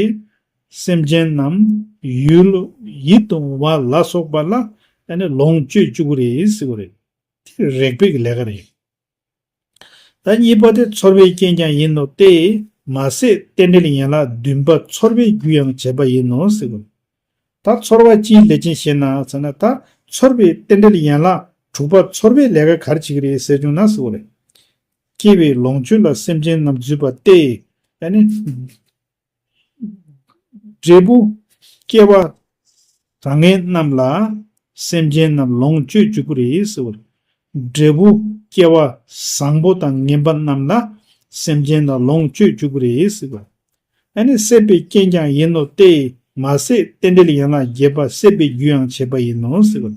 སེམས་ཅན་རྣམས་ཡུལ་ཡིད་དུ་འོང་བ་ལ་སོགས་པ་ལ་ལོངས་སྤྱོད་འཇུག་གི་རེད་ཟེར་བ་རེད། དེ་རེག་པའི་ལས་ཀ་རེད། ད་གཉིས་པ་དེ་ཚོར་བའི་རྐྱེན་ཀྱང་ཡིན་ནོ་སྟེ། མ་ཟད་རྟེན་འབྲེལ་ཡན་ལག་བདུན་པ་ཚོར་བའི་རྒྱུ་ཡང་བྱེད་པ་ཡིན་ནོ་ཟེར་བ། ད་ཚོར་བ་སྤྱིའི་ལས་ཅན་ཞེ་ན་ཟེར་ན། ད་ཚོར་བའི་རྟེན་འབྲེལ་ཡན་ལག་དྲུག་པ་ཚོར་བའི་ལས་ཀ་ག་རེ་བྱེད་ཀྱི་རེད་ཟེར་བྱུང་ན་ཟེར་བ་རེད། སྐྱེ་བའི་ལོངས་སྤྱོད་ལ་སེམས་ཅན་རྣམས་འཛུད་པ་སྟེ། ཨ་ནི་འབྲས་བུ་སྐྱེ་བ་བཟང་ངན་རྣམས་ལ་སེམས་ཅན་རྣམས་ལོངས་སྤྱོད་འཇུག་གི་རེད་ཟེར་བ། འབྲས་བུ་སྐྱེ་བ་བཟང་པོ་དང་ངན་པ་རྣམས་ལ་སེམས་ཅན་རྣམས་ལོངས་སྤྱོད་འཇུག་གི་རེད་ཟེར་བ། ཨ་ནི་སྲེད་པའི་རྐྱེན་ཀྱང་ཡིན་ནོ་སྟེ། མ་ཟད་རྟེན་འབྲེལ་ཡན་ལག་བརྒྱད་པ་སྲེད་པའི་རྒྱུ་ཡང་བྱེད་པ་ཡིན་ནོ་ཟེར་བ།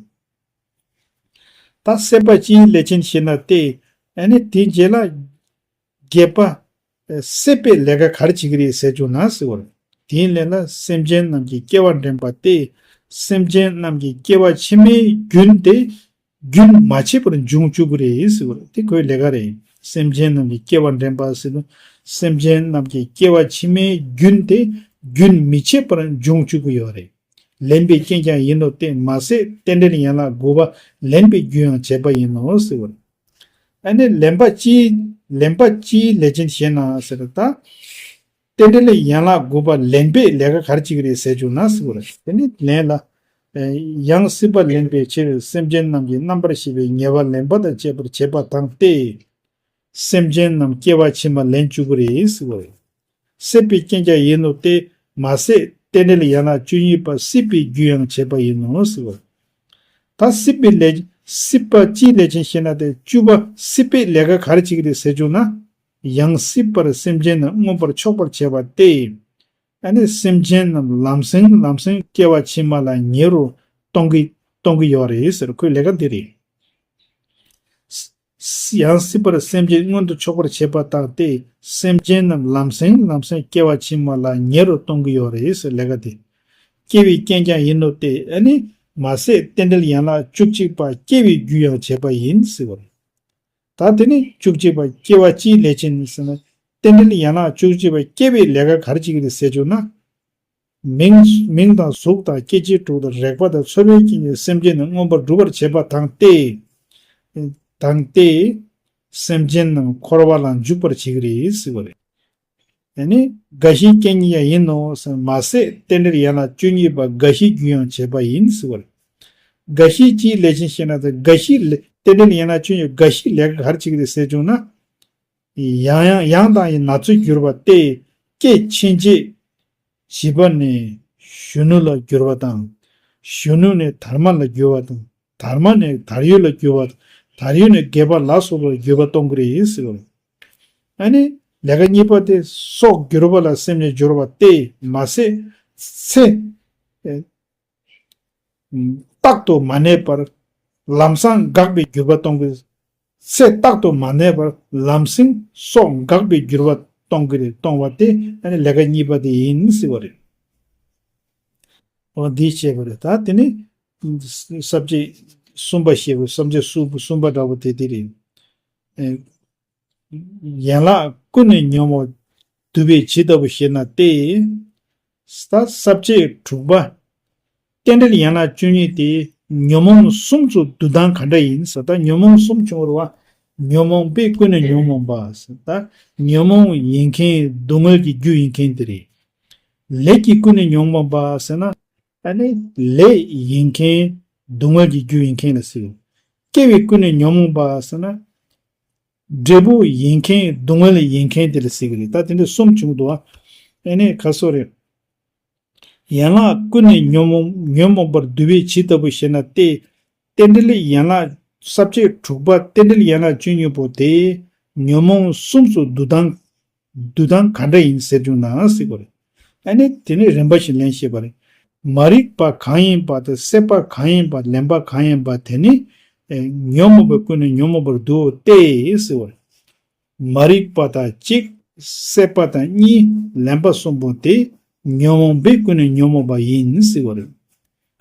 ད་སྲེད་པ་སྤྱིའི་ལས་ཅན་ཞེ་ན་སྟེ། ཨ་ནི་དེའི་རྗེས་ལ་བརྒྱད་པ། སྲེད་པའི་ལས་ཀ་ག་རེ་བྱེད་ཀྱི་རེད་ཟེར་བྱུང་ན་ཟེར་བ་རེད། དེའི་ལན་ལ་སེམས་ཅན་རྣམས་ཀྱི་སྐྱེ་བ་འདྲེན་པ་སྟེ། སེམས་ཅན་རྣམས་ཀྱི་སྐྱེ་བ་ཕྱི་མའི་རྒྱུན་དེ་རྒྱུན་མ་ཆད་པར་འབྱུང་བཅུག་གི་རེད་ཟེར་བ་རེད། དེ་ཁོའི་ལས་ཀ་རེད། སེམས་ཅན་རྣམས་ཀྱི་སྐྱེ་བ་འདྲེན་པ་ཟེར་དུས། སེམས་ཅན་རྣམས་ཀྱི་སྐྱེ་བ་ཕྱི་མའི་རྒྱུན་དེ་རྒྱུན་མི་ཆད་པར་འབྱུང་བཅུག་གི་ཡོད་རེད། ལེན་པའི་རྐྱེན་ཀྱང་ཡིན་ནོ་སྟེ། མ་ཟད་རྟེན་འབྲེལ་ཡན་ལག་དགུ་པ་ལེན་པའི་རྒྱུ་ཡང་བྱེད་པ་ཡིན་ནོ་ཟེར་བ་རེད། ཨ་ནི་ལེན་པ་སྤྱིའི་ལེན་པ་སྤྱིའི་ལས་ཅན་ཞེ་ན་ཟེར་ད། རྟེན་འབྲེལ་ཡན་ལག་དགུ་པ་ལེན་པས་ལས་ཀ་ག་རེ་བྱེད་ཀྱི་རེད་ཟེར་བྱུང་ན་ཟེར་བ་རེད། དེ་ནི་ལན་ལ། ཡང་སྲིད་པ་ལེན་པའི་ཕྱིར་སེམས་ཅན་རྣམས་ཀྱི་རྣམ་པར་ཤེས་པའི་ཉེ་བར་ལེན་པ་དང་བཅས་པར་བྱེད་པ་དང་སྟེ། སེམས་ཅན་རྣམས་སྐྱེ་བ་ཕྱི་མ་ལེན་བཅུག་གི་རེད་ཟེར་བ་རེད། སྲེད་པའི་རྐྱེན་ཀྱང་ཡིན་ནོ་སྟེ། མ་ཟད་རྟེན་འབྲེལ་ཡན་ལག་བཅུ་གཉིས་པ་སྲིད་པའི་རྒྱུ་ཡང་བྱེད་པ་ཡིན་ནོ་ཟེར་བ། ད་སྲིད་པའི་ལས་སྲིད་པ་སྤྱིའི་ལས་ཅན་ཞེ་ན་སྟེ། བཅུ་པ་སྲིད་པའི་ལས་ཀ་ག་རེ་བྱེད་ཀྱི་རེད་ཟེར་བྱུང་ན། ཡང་སྲིད་པར་སེམས་ཅན་རྣམས་མངོན་པར་ཕྱོགས་པར་བྱེད་པ་སྟེ། ཨ་ནི་སེམས་ཅན་རྣམས་ལམ་སེང་ལམ་སེང་སྐྱེ་བ་ཕྱི་མ་ལ་ཉེ་རུ་གཏོང་གི་གཏོང་གི་ཡོད་རེད་ཟེར། ཁོའི་ལས་ཀ་འདི་རེད། ཡང་སྲིད་པར་སེམས་ཅན་མངོན་དུ་ཕྱོགས་པར་བྱེད་པ་དང་སྟེ། སེམས་ཅན་རྣམས་ལམ་སེང་ལམ་སེང་སྐྱེ་བ་ཕྱི་མ་ལ་ཉེ་རུ་གཏོང་གི་ཡོད་རེད་ཟེར་ལས་ཀ་དེ། སྐྱེ་བའི་རྐྱེན་ཀྱང་ཡིན་ནོ་སྟེ། ཨ་ནི་མ་ཟད་རྟེན་འབྲེལ་ཡན་ལག་བཅུ་གཅིག་པ་སྐྱེ་བའི་རྒྱུ་ཡང་བྱེད་པ་ཡིན་ཟེར་བ་རེད། ད་དེ་ནི་བཅུ་གཅིག་པ་སྐྱེ་བ་སྤྱིའི་ལས་ཅན་ཟེར་ན། རྟེན་འབྲེལ་ཡན་ལག་བཅུ་གཅིག་པ་སྐྱེ་བའི་ལས་ཀ་ག་རེ་བྱེད་ཀྱི་རེད་ཟེར་བྱུང་ན། མིང་མིང་དང་གཟུགས་དང་སྐྱེ་མཆེད་དྲུག་དང་རེག་པ་དང་ཚོར་བའི་རྐྱེན་གྱིས་སེམས་ཅན་རྣམས་མངོན་པར་སྒྲུབ་པར་བྱེད་པ་དང་སྟེ། དང་སྟེ། སེམས་ཅན་རྣམས་འཁོར་བ་ལ་འཇུག་པར་བྱེད་ཀྱི་རེད་ཟེར་བ་རེད། ཡང་ན་རྒ་ཤིའི་རྐྱེན་ཡང་ཡིན་ནོ་ཟེར། མ་ཟད་རྟེན་འབྲེལ་ཡན་ལག་བཅུ་གཉིས་པ་རྒ་ཤིའི་རྒྱུ་ཡང་བྱེད་པ་ཡིན་ཟེར་བ་རེད། རྒ་ཤིའི་སྤྱིའི་ལས་ཅན་ཞེ་ན་ཟེར། རྒ་ཤིའི་ལས་རྟེན་འབྲེལ་ཡན་ལག་བཅུ་གཉིས་རྒ་ཤིའི་ལས་ཀ་ག་རེ་བྱེད་ཀྱི་རེད་ཟེར་བྱུང་ན། ཡང་ཡང་ཡང་དང་ཡང་ན་ཚོད་འགྱུར་བ་སྟེ། སྐྱེ་ཕྱིན་ཆད་ བྱིས་པ་ནས་གཞོན་ནུ་ལ་འགྱུར་བ་དང་། གཞོན་ནུ་ནས་དར་མ་ལ་འགྱུར་བ་དང་། དར་མ་ནས་དར་ཡོལ་ལ་འགྱུར་བ་དང་། དར་ཡོལ་ནས་སྒལ་པ་ལ་སོགས་པར་འགྱུར་བ་གཏོང་གི་རེད་ཟེར་བ་རེད། ཨ་ནི་ལས་ཀ་གཉིས་པ་དེ་སྲོག་གྱུར་པ་ལ་སེམས་ནས་སྦྱོར་བ་སྟེ་མ་ཟད་ཚེ་རྟག་ཏུ་མ་གནས་པར་ལམ་སང་འགག་པའི་འགྱུར་བ་གཏོང་གི། ཚེ་རྟག་ཏུ་མ་གནས་པར་ལམ་སེང་སྲོག་འགག་པའི་འགྱུར་བ་གཏོང་གི་རེད། གཏོང་བ་སྟེ་ཨ་ནི་ལས་ཀ་གཉིས་པ་དེ་ཡིན་ཟེར་བ་རེད། འོ་འདི་བཤད་པ་རེད། ད་དེ་ནི་ས་བཅད་གསུམ་པ་བཤད་པ། ས་བཅད་གསུམ་པ་འདྲ་བོ་དེ་དེ་རེད། ཨེ། ཡན་ལག་ཀུན་ནས་ཉོན་མོངས་བསྡུ་བའི་ཇི་ལྟ་བུ་ཞེ་ན་སྟེ། ས་ས་བཅད་དྲུག་པ། རྟེན་འབྲེལ་ཡན་ལག་བཅུ་གཉིས་ཏེ། ཉོན་མོངས་གསུམ་ཚོ་བསྡུ་སྟངས་ག་འདྲ་ཡིན་ཟེར། ད་ཉོན་མོངས་གསུམ་བྱུང་བ་རེད་བ། ཉོན་མོངས་པས་ཀུན་ནས་ཉོན་མོངས་པ་ཟེར། ད་ཉོན་མོངས་ཡིན་མཁན་སྡུག་བསྔལ་གྱི་རྒྱུ་ཡིན་མཁན་དེ་རེད། ལས་ཀྱིས་ཀུན་ནས་ཉོན་མོངས་པ་ཟེར་ན། ཨ་ནི་ལས་ཡིན་མཁན་སྡུག་བསྔལ་གྱི་རྒྱུ་ཡིན་མཁན་ལ་ཟེར། སྐྱེ་བས་ཀུན་ནས་ཉོན་མོངས་པ་ཟེར་ན། འབྲས་བུ་ཡིན་མཁན་སྡུག་བསྔལ་ཡིན་མཁན་དེ་ལ་ཟེར་གི་རེད། ད་དེ་འདྲ་གསུམ་བྱུང་འདུག་ཨ། ཨ་ནི་ག་སོ་རེད། ཡན་ལག་ཀུན་ནས་ཉོན་མོངས་ཉོན་མོངས་པར་བསྡུ་བའི་ཇི་ལྟ་བུ་ཞེ་ན་སྟེ། རྟེན་འབྲེལ་ཡན་ལག་ས་བཅད་དྲུག་པ་རྟེན་འབྲེལ་ཡན་ལག་བཅུ་གཉིས་པོ་དེ་ཉོན་མོངས་གསུམ་སོགས་བསྡུ་སྟངས་བསྡུ་སྟངས་ག་འདྲ་ཡིན་ཟེར་བྱུང་ན་ཟེར་གོ་རེད། ཨ་ནི་དེ་ནི་རིམ་པ་བཞིན་ལན་བཤད་པ་རེད། མ་རིག་པ་གང་ཡིན་པ་དང་སྲེད་པ་གང་ཡིན་པ་ལེན་པ་གང་ཡིན་པ་དེ་ནི་ཨེ་ཉོན་མོངས་པས་ཀུན་ནས་ཉོན་མོངས་པར་བསྡུའོ་སྟེ་ཟེར་བ་རེད། མ་རིག་པ་དང་གཅིག་སྲེད་པ་དང་གཉིས་ལེན་པ་གསུམ་པོ་དེ་ཉོན་མོངས་པས་ཀུན་ནས་ཉོན་མོངས་པ་ཡིན་ཟེར་བ་རེད།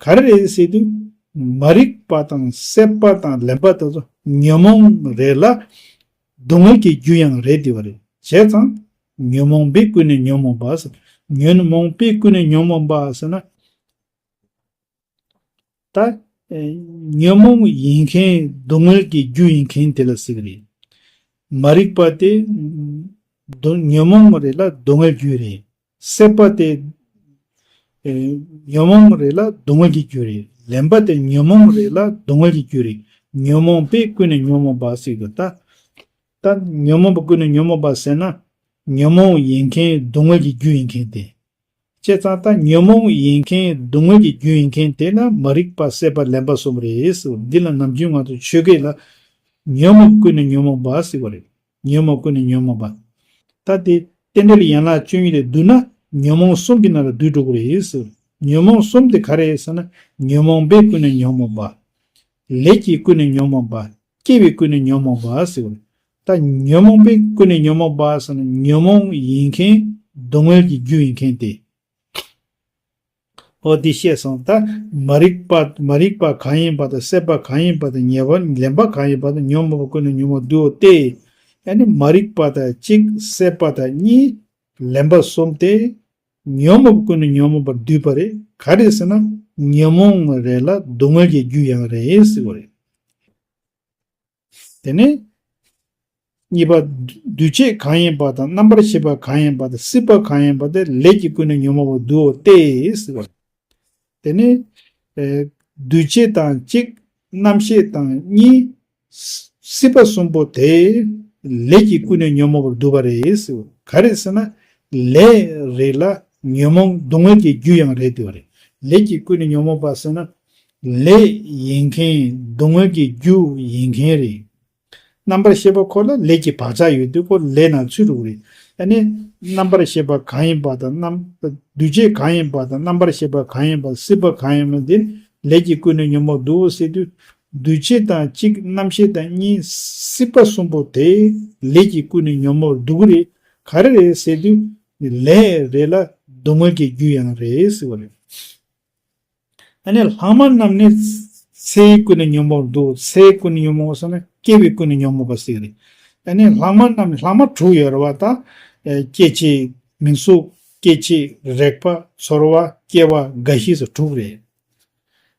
ག་རེ་རེད་ཟེར་དུས། མ་རིག་པ་དང་སྲེད་པ་དང་ལེན་པ་དེ་ཚོ་ཉོན་མོངས་རེད་ལ། སྡུག་བསྔལ་གྱི་རྒྱུ་ཡང་རེད་དེ་བ་རེད། བྱས་ཙང་། ཉོན་མོངས་པས་ཀུན་ནས་ཉོན་མོངས་པ་ཟེར། ཉོན་མོངས་པས་ཀུན་ནས་ཉོན་མོངས་པ་ཟེར་ན། ད། ཨེ། ཉོན་མོངས་ཡིན་མཁན་སྡུག་བསྔལ་གྱི་རྒྱུ་ཡིན་མཁན་དེ་ལ་ཟེར་གི་རེད། མ་རིག་པ་དེ། སྡུག་ཉོན་མོངས་རེད་ལ་སྡུག་བསྔལ་རྒྱུ་རེད། སྲེད་པ་དེ། ཨེ། ཉོན་མོངས་རེད་ལ་སྡུག་བསྔལ་གྱི་རྒྱུ་རེད། ལེན་པ་དེ་ཉོན་མོངས་རེད་ལ་སྡུག་བསྔལ་གྱི་རྒྱུ་རེད། ཉོན་མོངས་པས་ཀུན་ནས་ཉོན་མོངས་པ་ཟེར་གི་ད། ད་ཉོན་མོངས་པ་ཀུན་ནས་ཉོན་མོངས་པ་ཟེར་ན། ཉོན་མོངས་ཡིན་མཁན་སྡུག་བསྔལ་གྱི་རྒྱུ་ཡིན་མཁན་དེ། བྱས་ཙང་ད་ཉོན་མོངས་ཡིན་མཁན་སྡུག་བསྔལ་གྱི་རྒྱུ་ཡིན་མཁན་དེ་ལ་མ་རིག་པ་སྲེད་པ་ལེན་པ་གསུམ་རེད་ཟེར། འདི་ལ་ནམ་རྒྱུན་ང་ཚོ་ཆོས་སྐད་ལ་ཉོན་མོངས་ཀུན་ནས་ཉོན་མོངས་པ་ཟེར་བ་རེད། ཉོན་མོངས་ཀུན་ནས་ཉོན་མོངས་པ། ད་དེ་རྟེན་འབྲེལ་ཡན་ལག་བཅུ་གཉིས་ལས་བསྡུ་ན་ཉོན་མོངས་གསུམ་གྱི་ནང་ལ་བསྡུས་འགྲོ་གི་རེད་ཟེར། ཉོན་མོངས་གསུམ་དེ་ག་རེ་རེད་ཟེར་ན། ཉོན་མོངས་པས་ཀུན་ནས་ཉོན་མོངས་པ། ལས་ཀྱིས་ཀུན་ནས་ཉོན་མོངས་པ། སྐྱེ་བས་ཀུན་ནས་ཉོན་མོངས་པ་ཟེར་བ་རེད། ད་ཉོན་མོངས་པས་ཀུན་ནས་ཉོན་མོངས་པ་ཟེར་ན་ཉོན་མོངས་ཡིན་མཁན་སྡུག་བསྔལ་གྱི་རྒྱུ་ཡིན་མཁན་དེ། འོ་འདི་བཤད་སོང་། ད་མ་རིག་པ་མ་རིག་པ་གང་ཡིན་པ་དང་སྲེད་པ་གང་ཡིན་པ་དང་ཉེ་བར་ལེན་པ་གང་ཡིན་པ་དང་ཉོན་མོངས་པ་ཀུན་ནས་ཉོན་མོངས་བསྡུའོ་སྟེ། ཨ་ནི་མ་རིག་པ་དང་གཅིག་སྲེད་པ་དང་གཉིས་ལེན་པ་གསུམ་སྟེ། ཉོན་མོངས་པ་ཀུན་ནས་ཉོན་མོངས་པར་བསྡུས་པ་རེད། ག་རེ་ཟེར་ན། ཉོན་མོངས་རེད་ལ་སྡུག་བསྔལ་གྱི་རྒྱུ་ཡང་རེད་ཟེར་བ་རེད། དེ་ནས། གཉིས་པ། འདུས་བྱས་གང་ཡིན་པ་དང་རྣམ་པར་ཤེས་པ་གང་ཡིན་པ་དང་སྲིད་པ་གང་ཡིན་པ་དེ་ལས་ཀྱིས་ཀུན་ནས་ཉོན་མོངས་པར་བསྡུའོ་སྟེ་ཟེར་བ། དེ་ནས། ཨེ། འདུས་བྱས་དང་གཅིག་རྣམ་ཤེས་དང་གཉིས། སྲིད་པ་གསུམ་པོ་དེ་ལས་ཀྱིས་ཀུན་ནས་ཉོན་མོངས་པར་བསྡུས་པ་རེད་ཟེར། ག་རེ་ཟེར་ན། ལས་རེད་ལ་ཉོན་མོངས་སྡུག་བསྔལ་གྱི་རྒྱུ་ཡང་རེད་དེ་བ་རེད། ལས་ཀྱིས་ཀུན་ནས་ཉོན་མོངས་པ་ཟེར་ན། ལས་ཡིན་མཁན་སྡུག་བསྔལ་གྱི་རྒྱུ་ཡིན་མཁན་རེད། རྣམ་པར་ཤེས་པ་ཁོ་ལ་ལས་ཀྱི་བག་ཆགས་ཡོད་དུས་ཁོ་ལས་ནང་ཚུད་འགྲོ་གི་རེད། ཨ་ནི། རྣམ་པར་ཤེས་པ་གང་ཡིན་པ་དང་རྣམ། འདུས་བྱས་གང་ཡིན་པ་དང་རྣམ་པར་ཤེས་པ་གང་ཡིན་པ་སྲིད་པ་གང་ཡིན་པ་འདི་ལས་ཀྱིས་ཀུན་ནས་ཉོན་མོངས་བསྡུའོ་ཟེར་དུས། འདུས་བྱས་དང་གཅིག་རྣམ་ཤེས་དང་གཉིས་སྲིད་པ་གསུམ་པོ་དེ་ལས་ཀྱིས་ཀུན་ནས་ཉོན་མོངས་བསྡུ་གི་རེད། ག་རེ་རེད་ཟེར་དུས། ལས་རེད་ལ་སྡུག་བསྔལ་གྱི་རྒྱུ་ཡང་རེད་ཟེར་བ་རེད། ཨ་ནི་ལྷག་མ་རྣམས་ནི་ཚེ་ཡིས་ཀུན་ནས་ཉོན་མོངས་བསྡུའོ། ཚེ་ཡིས་ཀུན་ནས་ཉོན་མོངས་ཟེར་ན་སྐྱེ་བས་ཀུན་ནས་ཉོན་མོངས་པ་ཟེར་གི་རེད། ཨ་ནི་ལྷག་མ་རྣམས་ལྷག་མ་དྲུག་ཡོད་རེད་བ་ད། ཨེ། སྐྱེ་མཆེད་མིང་གཟུགས་སྐྱེ་མཆེད་རེག་པ་ཚོར་བ་སྐྱེ་བ་རྒ་ཤི་ཟེར་དྲུག་རེད།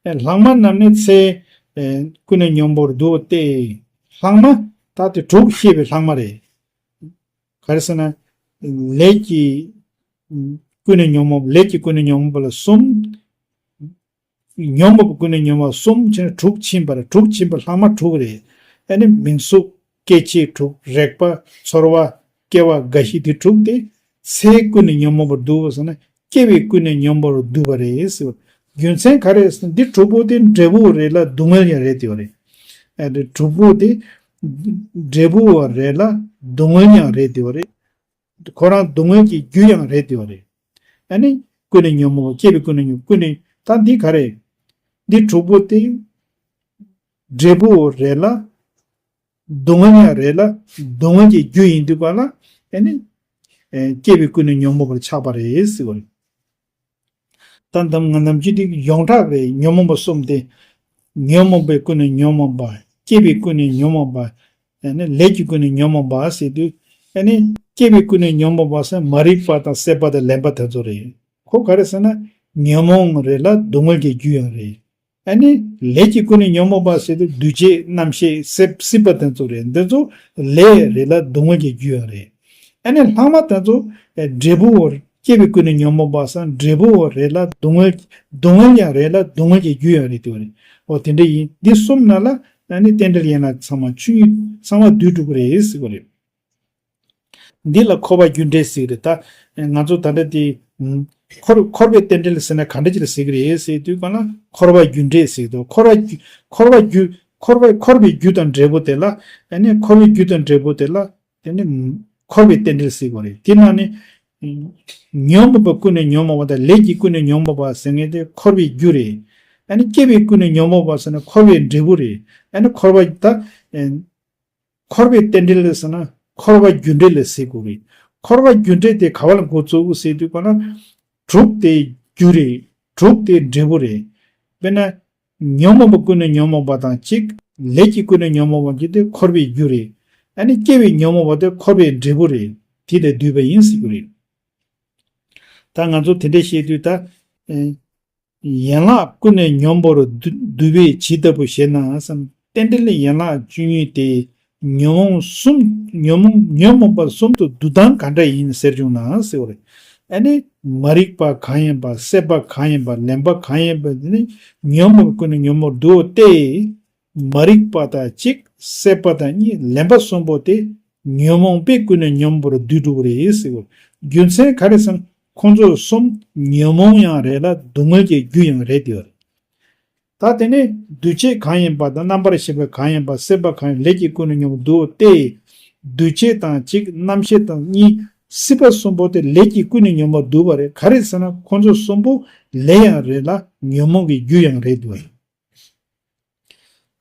ཨེ། ལྷག་མ་རྣམས་ནི་ཚེ་ཡིས་ཀུན་ནས་ཉོན་མོངས་བསྡུའོ་སྟེ། ལྷག་མ་ད་དེ་དྲུག་བཤད་པའི་ལྷག་མ་རེད། ག་རེ་ཟེར་ན། ལས་ཀྱིས་ཀུན་ནས་ཉོན་མོངས། ལས་ཀྱིས་ཀུན་ནས་ཉོན་མོངས་པ་ལ་གསུམ། ཉོན་མོངས་པ་ཀུན་ནས་ཉོན་མོངས་གསུམ་བྱས་ནས་དྲུག་ཕྱིན་པ་རེད། དྲུག་ཕྱིན་པ་ལྷག་མ་དྲུག་རེད། ཨ་ནི་མིང་གཟུགས་སྐྱེ་མཆེད་དྲུག་རེག་པ་ཚོར་བ་སྐྱེ་བ་རྒ་ཤི་དེ་དྲུག་དེ་ཚེ་ཀུན་ནས་ཉོན་མོངས་པར་བསྡུའོ་ཟེར་ན་ སྐྱེ་བས་ཀུན་ནས་སྙོམས་པར་བསྡུས་པ་རེད་ཟེར་བ། རྒྱུ་མཚན་ག་རེ་ཟེར་ན་འདི་དྲུག་པོ་དེ་འབྲས་བུ་རེད་ལ་སྡུག་བསྔལ་ཡང་རེད་དེ་བ་རེད། ཨ་འདི་དྲུག་པོ་དེ་འབྲས་བུ་རེད་ལ་སྡུག་བསྔལ་ཡང་རེད་དེ་བ་རེད། ཁོ་རང་སྡུག་བསྔལ་གྱི་རྒྱུ་ཡང་རེད་དེ་བ་རེད། ཨ་ནི་ཀུན་ནས་སྙོམས་པ་སྐྱེ་བས་ཀུན་ནས་སྙོམས་ཀུན་ནས་ད་འདི་ག་རེད། འདི་དྲུག་པོ་དེ་འབྲས་བུ་རེད་ལ་སྡུག་བསྔལ་ཡང་རེད་ལ་སྡུག་བསྔལ་གྱི་རྒྱུ་ཡིན་དུས་ག་ལ་ཨ་ནི་ཨེ་སྐྱེ་བས་ཀུན་ནས་སྙོམས་པར་ཆགས་པ་རེད་ཟེར་བ་རེད། ད་འདམ་ང་ནམ་རྒྱུན་དེ་ཡོངས་གྲགས་རེད། ཉོན་མོངས་པ་གསུམ་དེ། ཉོན་མོངས་པའི་ཀུན་ནས་ཉོན་མོངས་པ། སྐྱེ་བའི་ཀུན་ནས་ཉོན་མོངས་པ། ཡང་ན་ལས་ཀྱི་ཀུན་ནས་ཉོན་མོངས་པ་ཟེར་དུས། ཨ་ནི་སྐྱེ་བའི་ཀུན་ནས་ཉོན་མོངས་པ་ཟེར་མ་རིག་པ་དང་སྲེད་པ་དང་ལེན་པ་དེ་ཚོ་རེད། ཁོ་ག་རེ་ཟེར་ན་ཉོན་མོངས་རེད་ལ་སྡུག་བསྔལ་གྱི་རྒྱུ་ཡང་རེད། ཨ་ནི་ལས་ཀྱི་ཀུན་ནས་ཉོན་མོངས་པ་ཟེར་དུས་འདུ་བྱེད་རྣམ་ཤེས་སྲིད་སྲིད་པ་དེ་ཚོ་རེད། འདི་ཚོ་ལས་རེད་ལ་སྡུག་བསྔལ་གྱི་རྒྱུ་ཡང་རེད། ཨ་ནི་ལྷག་མ་དེ་ཚོ་འབྲས་བུ་བོར་སྐྱེ་བའི་ཀུན་ནས་ཉོན་མོངས་པ་སང་འབྲས་བུ་བོར་རེད་ལ་སྡུག་བསྔལ་སྡུག་བསྔལ་ཡང་རེད་ལ་སྡུག་བསྔལ་གྱི་རྒྱུ་ཡང་རེད་དེ་བ་རེད། འོ་དེ་འདྲ་ཡིན། འདི་གསུམ་ན་ལ་ཨ་ནི་རྟེན་འབྲེལ་ཡན་ལག་ཚང་མ་ཆོས་ཉིད་ཚང་མ་བསྡུས་འགྲོ་གི་རེད་ཟེར་བ་རེད། འདི་ལ་འཁོར་བ་རྒྱུ་འབྲས་ཟེར་གི་རེད། ད་ང་ཚོ་ད་ལྟ་དེ་འཁོར་འཁོར་བའི་རྟེན་འབྲེལ་ཟེར་ན་ག་འདྲ་ཅིག་ལ་ཟེར་གི་རེད་ཟེར་དུས་གང་ལ་འཁོར་བ་རྒྱུ་འབྲས་ཟེར་གི་འདུག་འཁོར་བ་རྒྱུ་འཁོར་བ་རྒྱུ་འཁོར་བ་འཁོར་བའི་རྒྱུ་དང་འབྲས་བུ་དེ་ལ་ཨ་ནི་འཁོར་བའི་རྒྱུ་དང་འབྲས་བུ་དེ་ལ་དེ་ནི་འཁོར་བའི་རྟེན་འབྲེལ་ཟེར་གི་རེད། དེ་ནང་ནས་ཉོན་མོངས་པ་ཀུན་ནས་ཉོན་མོངས་པ་དང་ལས་ཀྱི་ཀུན་ནས་ཉོན་མོངས་པ་ཟེར་མཁན་དེ་འཁོར་བའི་རྒྱུ་རེད། ཨ་ནི་སྐྱེ་བའི་ཀུན་ནས་ཉོན་མོངས་པ་ཟེར་ན་འཁོར་བའི་འབྲས་བུ་རེད། ཨ་ནི་འཁོར་བ་ད། འཁོར་བའི་རྟེན་འབྲེལ་ལ་ཟེར་ན་འཁོར་བ་རྒྱུ་འབྲས་ལ་ཟེར་དགོས་རེད། འཁོར་བ་རྒྱུ་འབྲས་དེ་ག་བ་ལ་འགོ་བཙུགས་དགོས་ཟེར་དུས་ག་ན། དྲུག་དེ་རྒྱུ་རེད། དྲུག་དེ་འབྲས་བུ་རེད། དཔེར་ན། ཉོན་མོངས་པ་ཀུན་ནས་ཉོན་མོངས་པ་དང་གཅིག་ལས་ཀྱི་ཀུན་ནས་ཉོན་མོངས་པ་གཅིག་དེ་འཁོར་བའི་རྒྱུ་རེད། ཨ་ནི་སྐྱེ་བའི་ཉོན་མོངས་པ་དེ་འཁོར་བའི་འབྲས་བུ་རེད། དེ་ལས་བསྡུས་པ་ཡིན་ཟེར་དགོས་རེད། ད་ང་ཚོ་དེ་འདྲ་བཤད་དུས་ད། ཡན་ལག་ཀུན་ནས་སྙོམས་པར་བསྡུ་བསྡུ་བས་ཇི་ལྟ་བུ་ཞེ་ན་བསམ། རྟེན་འབྲེལ་ཡན་ལག་བཅུ་གཉིས་ཏེ། ཉོན་མོངས་གསུམ་ཉོན་མོངས་ཉོན་མོངས་པ་གསུམ་དུ་བསྡུ་སྟངས་ག་འདྲ་ཡིན་ཟེར་བྱུང་ན་ཟེར་བ་རེད། ཨ་ནི་མ་རིག་པ་གང་ཡིན་པ་སྲེད་པ་གང་ཡིན་པ་ལེན་པ་གང་ཡིན་པ་འདི་ནི་ཉོན་མོངས་ཀུན་ནས་སྙོམས་པར་བསྡུའོ་སྟེ། མ་རིག་པ་དང་གཅིག་སྲེད་པ་དང་གཉིས་ལེན་པ་གསུམ་པོ་སྟེ། ཉོན་མོངས་པས་ཀུན་ནས་སྙོམས་པར་བསྡུས་འགྲོ་གི་རེད་ཟེར་བ། རྒྱུ་མཚན་ག་རེ་ཟེར་ན་ཁོང་ཚོ་གསུམ་ཉོན་མོངས་ཡང་རེད་ལ་སྡུག་བསྔལ་གྱི་རྒྱུ་ཡང་རེད་དེ་བ་རེད། ད་དེ་ནས་འདུ་བྱེད་གང་ཡིན་པ་དང་རྣམ་པར་ཤེས་པ་གང་ཡིན་པ་སྲེད་པ་གང་ཡིན་ལས་ཀྱི་ཀུན་ནས་སྙོམས་པར་བསྡུའོ་སྟེ། འདུ་བྱེད་དང་གཅིག་རྣམ་ཤེས་དང་གཉིས་སྲིད་པ་གསུམ་པོ་དེ་ལས་ཀྱི་ཀུན་ནས་སྙོམས་པར་བསྡུ་བ་རེད། ག་རེ་ཟེར་ན་ཁོང་ཚོ་གསུམ་པོ་ལས་ཡང་རེད་ལ་ཉོན་མོངས་ཀྱི་རྒྱུ་ཡང་རེད་དེ་བ་རེད།